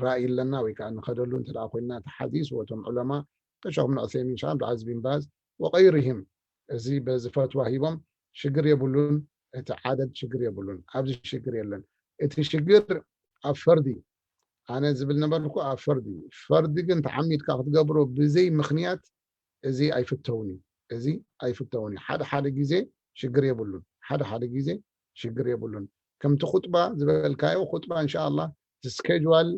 ራእይ ኣለና ወይ ከዓ ንኸደሉ እንተ ደኣ ኮይንና እቲ ሓዲስ ወቶም ዑለማ ከሸኹም ንዑሰይሚን ሻ ብዓዝ ቢን ባዝ ወቀይርህም እዚ በዚ ፈትዋ ሂቦም ሽግር የብሉን እቲ ዓደድ ሽግር የብሉን ኣብዚ ሽግር የለን እቲ ሽግር ኣብ ፈርዲ ኣነ ዝብል ነበርኩ ኣብ ፈርዲ ፈርዲ ግን ተዓሚድካ ክትገብሮ ብዘይ ምኽንያት እዚ ኣይፍተውን እዩ እዚ ኣይፍተውን እዩ ሓደ ሓደ ግዜ ሽግር የብሉን ሓደ ሓደ ግዜ ሽግር የብሉን ከምቲ ኹጥባ ዝበልካዮ ኹጥባ እንሻ ኣላ እቲ ስኬጅዋል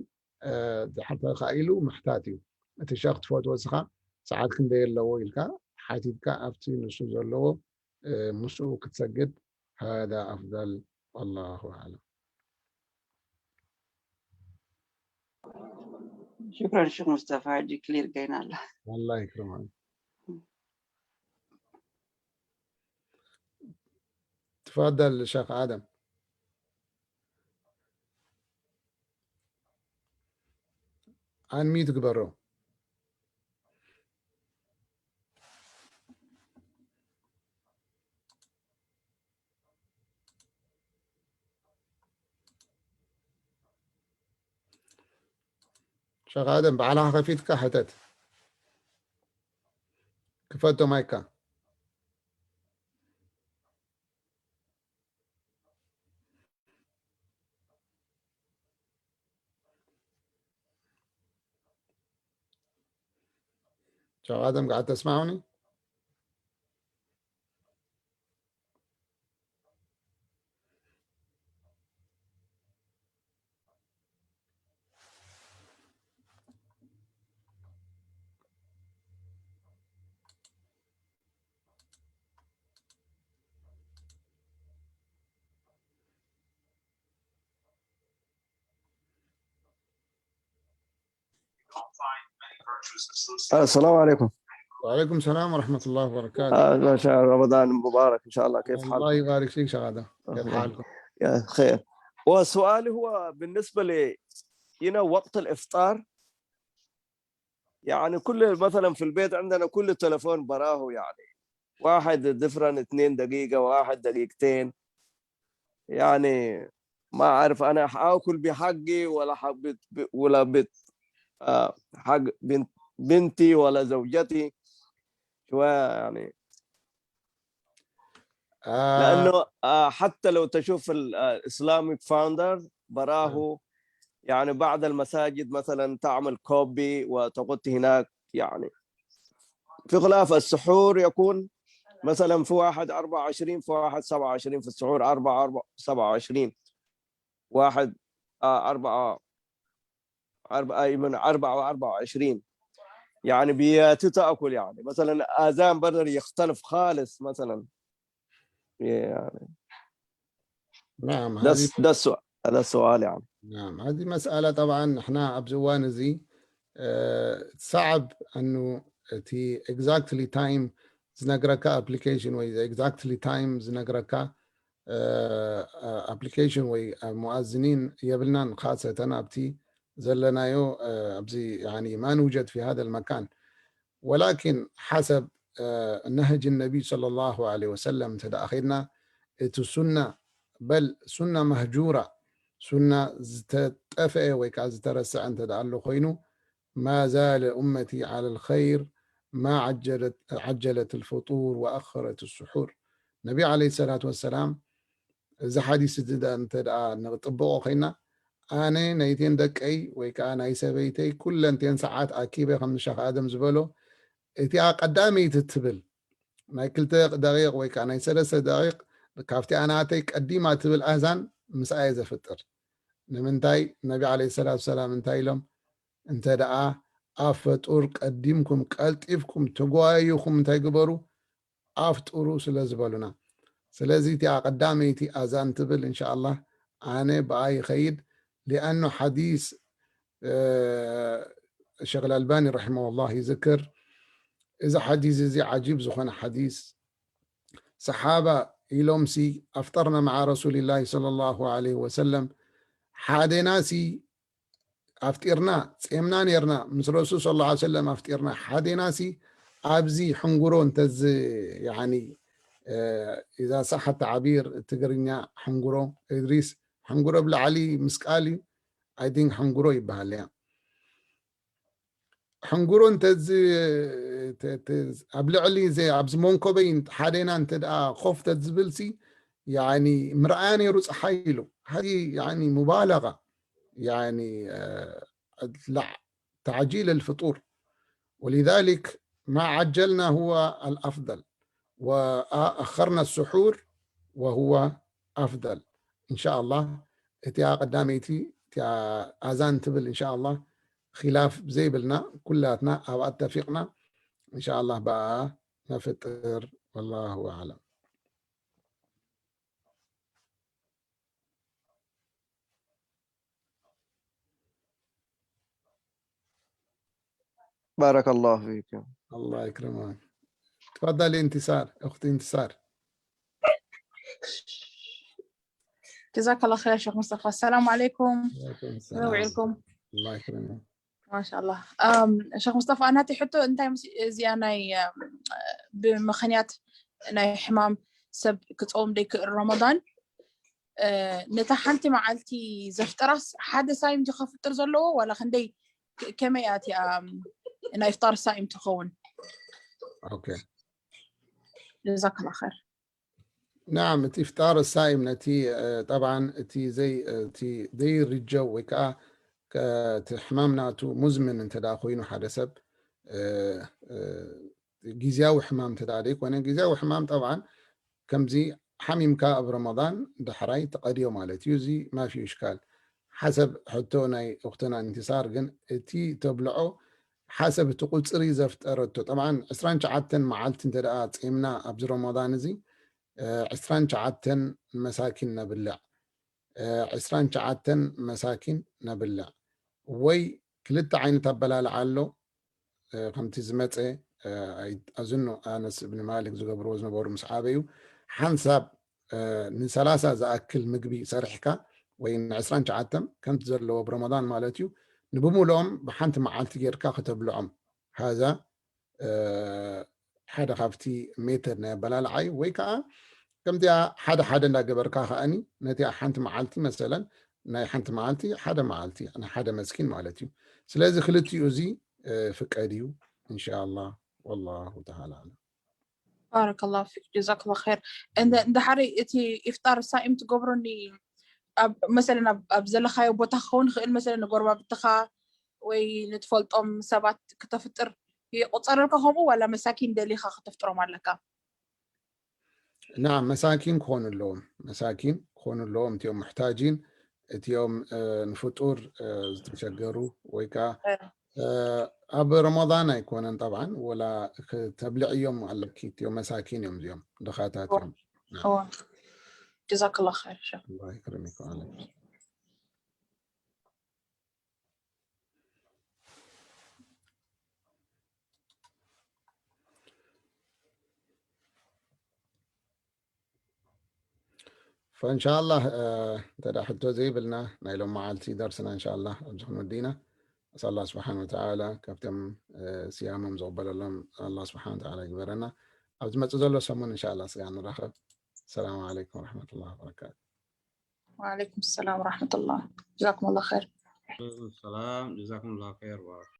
ዝሓተካ ኢሉ ምሕታት እዩ እቲ ሸኽ ትፈትዎ እስኻ ሰዓት ክንደይ ኣለዎ ኢልካ ሓቲትካ ኣብቲ ንሱ ዘለዎ ምስኡ ክትሰግድ ሃዳ ኣፍዳል ኣላሁ ኣዕለም ሽክረን ሽክ ሙስጠፋ ሕጂ ክሊር ገይና ኣላ ኣላ ይክርማ تفضل شيخ آدم أنميوت ግበሮ ሸኻደም ባዕልኻ ከፊትካ ሕተት ክፈቶ ማይካ ሸኻደም ጋር ተስማዑኒ السلام عليكم. وعليكم السلام ورحمة الله وبركاته. آه، شهر رمضان مبارك إن شاء الله. كيف حالكم؟ الله يبارك فيك شغادة. كيف حالكم؟ يا خير. والسؤال هو بالنسبة ل you know وقت الإفطار، يعني كل مثلا في البيت عندنا كل التلفون براه، يعني واحد different، اثنين دقيقة، واحد دقيقتين، يعني ما أعرف أنا حآكل بحقي ولا حق بت... ولا بت... آه، حق بنت... بنتي ولا زوجتي، شوية يعني. آه لأنه آه، حتى لو تشوف ال Islamic Foundation براه، يعني بعض المساجد مثلا تعمل copy وتقط هناك، يعني في خلاف السحور يكون مثلا في واحد أربعة وعشرين، في واحد سبعة وعشرين، في السحور أربعة، أربعة، سبعة وعشرين، واحد آه أربعة، أربعة، أي من أربعة وأربعة وعشرين، يعني بياتي تأكل، يعني مثلا آذان بدر يختلف خالص مثلا، يعني نعم ده هذه الس- ده السؤال، ده السؤال يعني. نعم هذه مسألة طبعا نحن ኣብዚ እዋን እዚ صعب أنه እቲ exactly time ዝነግረካ application ወይ exactly time ዝነግረካ application ወይ ሙኣዝኒን የብልናን፣ خاصة ኣብቲ ዘለናዮ ኣብዚ يعني ما نوجد في هذا المكان ولكن حسب نهج النبي صلى الله عليه وسلم እንተ ደኣ ኸይድና እቲ ሱና በል ሱና መህጁራ ሱና ዝተጠፍአ ወይ ከዓ ዝተረስዐ እንተ ደኣ ኣሎ ኮይኑ ما زال أمتي على الخير ما عجلت عجلت الفطور وأخرت السحور ነቢ عليه الصلاة والسلام እዚ ሓዲስ እዚ ደኣ እንተ ደኣ ንጥብቆ ኮይና ኣነ ናይቴን ደቀይ ወይ ከዓ ናይ ሰበይተይ ኩለንቴን ሰዓት ኣኪበ ከም ንሻኽ ኣደም ዝበሎ እቲኣ ቀዳመይቲ ትብል ናይ ክልተ ደቂቕ ወይ ከዓ ናይ ሰለስተ ደቂቕ ካብቲ ኣናተይ ቀዲማ ትብል ኣዛን ምስኣየ ዘፍጥር ንምንታይ ነቢ عليه الصلاة والسلام እንታይ ኢሎም እንተ ደኣ ኣብ ፈጡር ቀዲምኩም ቀልጢፍኩም ተጓይኹም እንታይ ግበሩ ኣፍጥሩ ስለ ዝበሉና ስለዚ እቲኣ ቀዳመይቲ ኣዛን ትብል إن شاء الله ኣነ ብኣ ይኸይድ لأنه حديث الشيخ الألباني رحمه الله يذكر እዚ حديث እዚ عجيب ዝኾነ حديث صحابة ኢሎም ሲ أفطرنا مع رسول الله صلى الله عليه وسلم ሓደና ሲ ኣፍጢርና ጼምና ነርና ምስ ረሱል صلى الله عليه وسلم ኣፍጢርና ሓደና ሲ ኣብዚ ሕንጉሮ እንተዚ يعني إذا صح التعبير ትግርኛ ሕንጉሮ እድሪስ ሕንጉሮ ብላዕሊ ምስቃል እዩ I think ሕንጉሮ ይበሃል እያ ሕንጉሮ እንተዚ ኣብ ልዕሊ ኣብዚ መንኮበይ ሓደና እንተ ደኣ ኮፍ ተዝብል ሲ يعني ምርኣያ ነይሩ ፀሓይ ኢሉ هذه يعني مبالغة يعني تعجيل الفطور ولذلك ما عجلنا هو الأفضل وأخرنا السحور وهو أفضل إن شاء الله እቲኣ ቀዳመይቲ እቲኣ ኣዛን ትብል إن شاء الله خلاف ዘይብልና ኩላትና ኣብኣ ተፊቕና إن شاء الله ብኣ ነፍጥር والله أعلم بارك الله فيك. الله يكرمك. تفضلي انتصار، أختي انتصار. جزاك الله خير شيخ مصطفى. السلام عليكم. وعليكم كيف وعيلكم؟ الله يكرمك. ما شاء الله. أم شيخ مصطفى أنا هاتي حتى أنت زياني بمخنيات ናይ ሕማም ሰብ ክፀውም ደይክእል ረመዳን ነታ ሓንቲ መዓልቲ ዘፍጥራስ ሓደ ሳይም ድዩ ከፍጥር ዘለዎ ዋላ ክንደይ ከመይ እያ እቲኣ ናይ ፍጣር ሳይም ትኸውን اوكي ጀዛክላ ኸር نعم እቲ ፍጣር ሳይም ነቲ طبعا እቲ ዘይ እቲ ዘይርጀው ወይ ከዓ እቲ ሕማም ናቱ ሙዝምን እንተ ደኣ ኮይኑ ሓደ ሰብ ግዝያዊ ሕማም እንተ ደኣ ዘይኮነ ግዝያዊ ሕማም طبعا ከምዚ ሓሚምካ ኣብ ረመዳን ዳሕራይ ትቐድዮ ማለት እዩ እዚ ማፊ እሽካል ሓሰብ ሕቶ ናይ እኽትና እንትሳር ግን እቲ ተብልዖ ሓሰብ እቲ ቁፅሪ ዘፍጠረቶ طبعا ዕስራን ትሽዓተን መዓልቲ እንተ ደኣ ፂምና ኣብዚ ረመዳን እዚ ዕስራን ትሽዓተን መሳኪን ነብልዕ ዕስራን ትሽዓተን መሳኪን ነብልዕ ወይ ክልተ ዓይነት ኣበላልዓ ኣሎ ከምቲ ዝመፀ ኣዝኖ ኣነስ እብኒ ማሊክ ዝገብርዎ ዝነበሩ ምስ ዓበዩ ሓንሳብ ንሰላሳ ዝኣክል ምግቢ ሰሪሕካ ወይ ን ዕስራን ትሽዓተን ከምቲ ዘለዎ ብ ረመዳን ማለት እዩ ንብምልኦም ብሓንቲ መዓልቲ ጌርካ ከተብልዖም። ሃዛ ሓደ ካብቲ ሜተድ ናይ ኣበላልዓ እዩ። ወይ ከዓ ከምዚኣ ሓደ ሓደ እንዳገበርካ ከኣኒ ነቲኣ ሓንቲ መዓልቲ መሰለን ናይ ሓንቲ መዓልቲ ሓደ መዓልቲ ናይ ሓደ መስኪን ማለት እዩ። ስለዚ ክልቲኡ እዚ ፍቀድ እዩ። እንሻላ ወላሁ ተዓላ ኣዕለም። ባረከላሁ ፊክ ጀዛከላሁ ኸይር። እንድሕሪ እቲ ኢፍጣር ሳኢም ትገብሩኒ መሰለን ኣብ ዘለኻዮ ቦታ ክኸውን ይኽእል፣ መሰለን ንጎረባብትኻ ወይ ንትፈልጦም ሰባት ክተፍጥር ይቁፀረልካ ከምኡ ዋላ መሳኪን ደሊኻ ከተፍጥሮም ኣለካ? ናም መሳኪን ክኾኑ ኣለዎም። መሳኪን ክኾኑ ኣለዎም እቲኦም ሙሕታጂን እቲኦም ንፍጡር ዝተሸገሩ ወይ ከዓ ኣብ ረመዳን ኣይኮነን ጠብዓን ወላ ተብልዕዮም ኣለኪ እቲኦም መሳኪን እዮም እዚኦም ድኻታት እዮም። ጀዛክላ ኸይር። ይክርሚክ። فإن شاء الله እንተ ሕቶ ዘይብልና ናይ ሎም መዓልቲ ደርስና إن شاء الله ኣብዚ ክንወዲና። أسأل الله سبحانه وتعالى ካብቶም ስያሞም ዝቕበለሎም الله سبحانه وتعالى ይግበረና። ኣብ ዝመፅእ ዘሎ ሰሙን إن شاء الله ስጋ ንራኸብ። السلام عليكم ورحمة الله وبركاته. وعليكم السلام ورحمة الله. جزاكم الله خير. السلام جزاكم الله خير.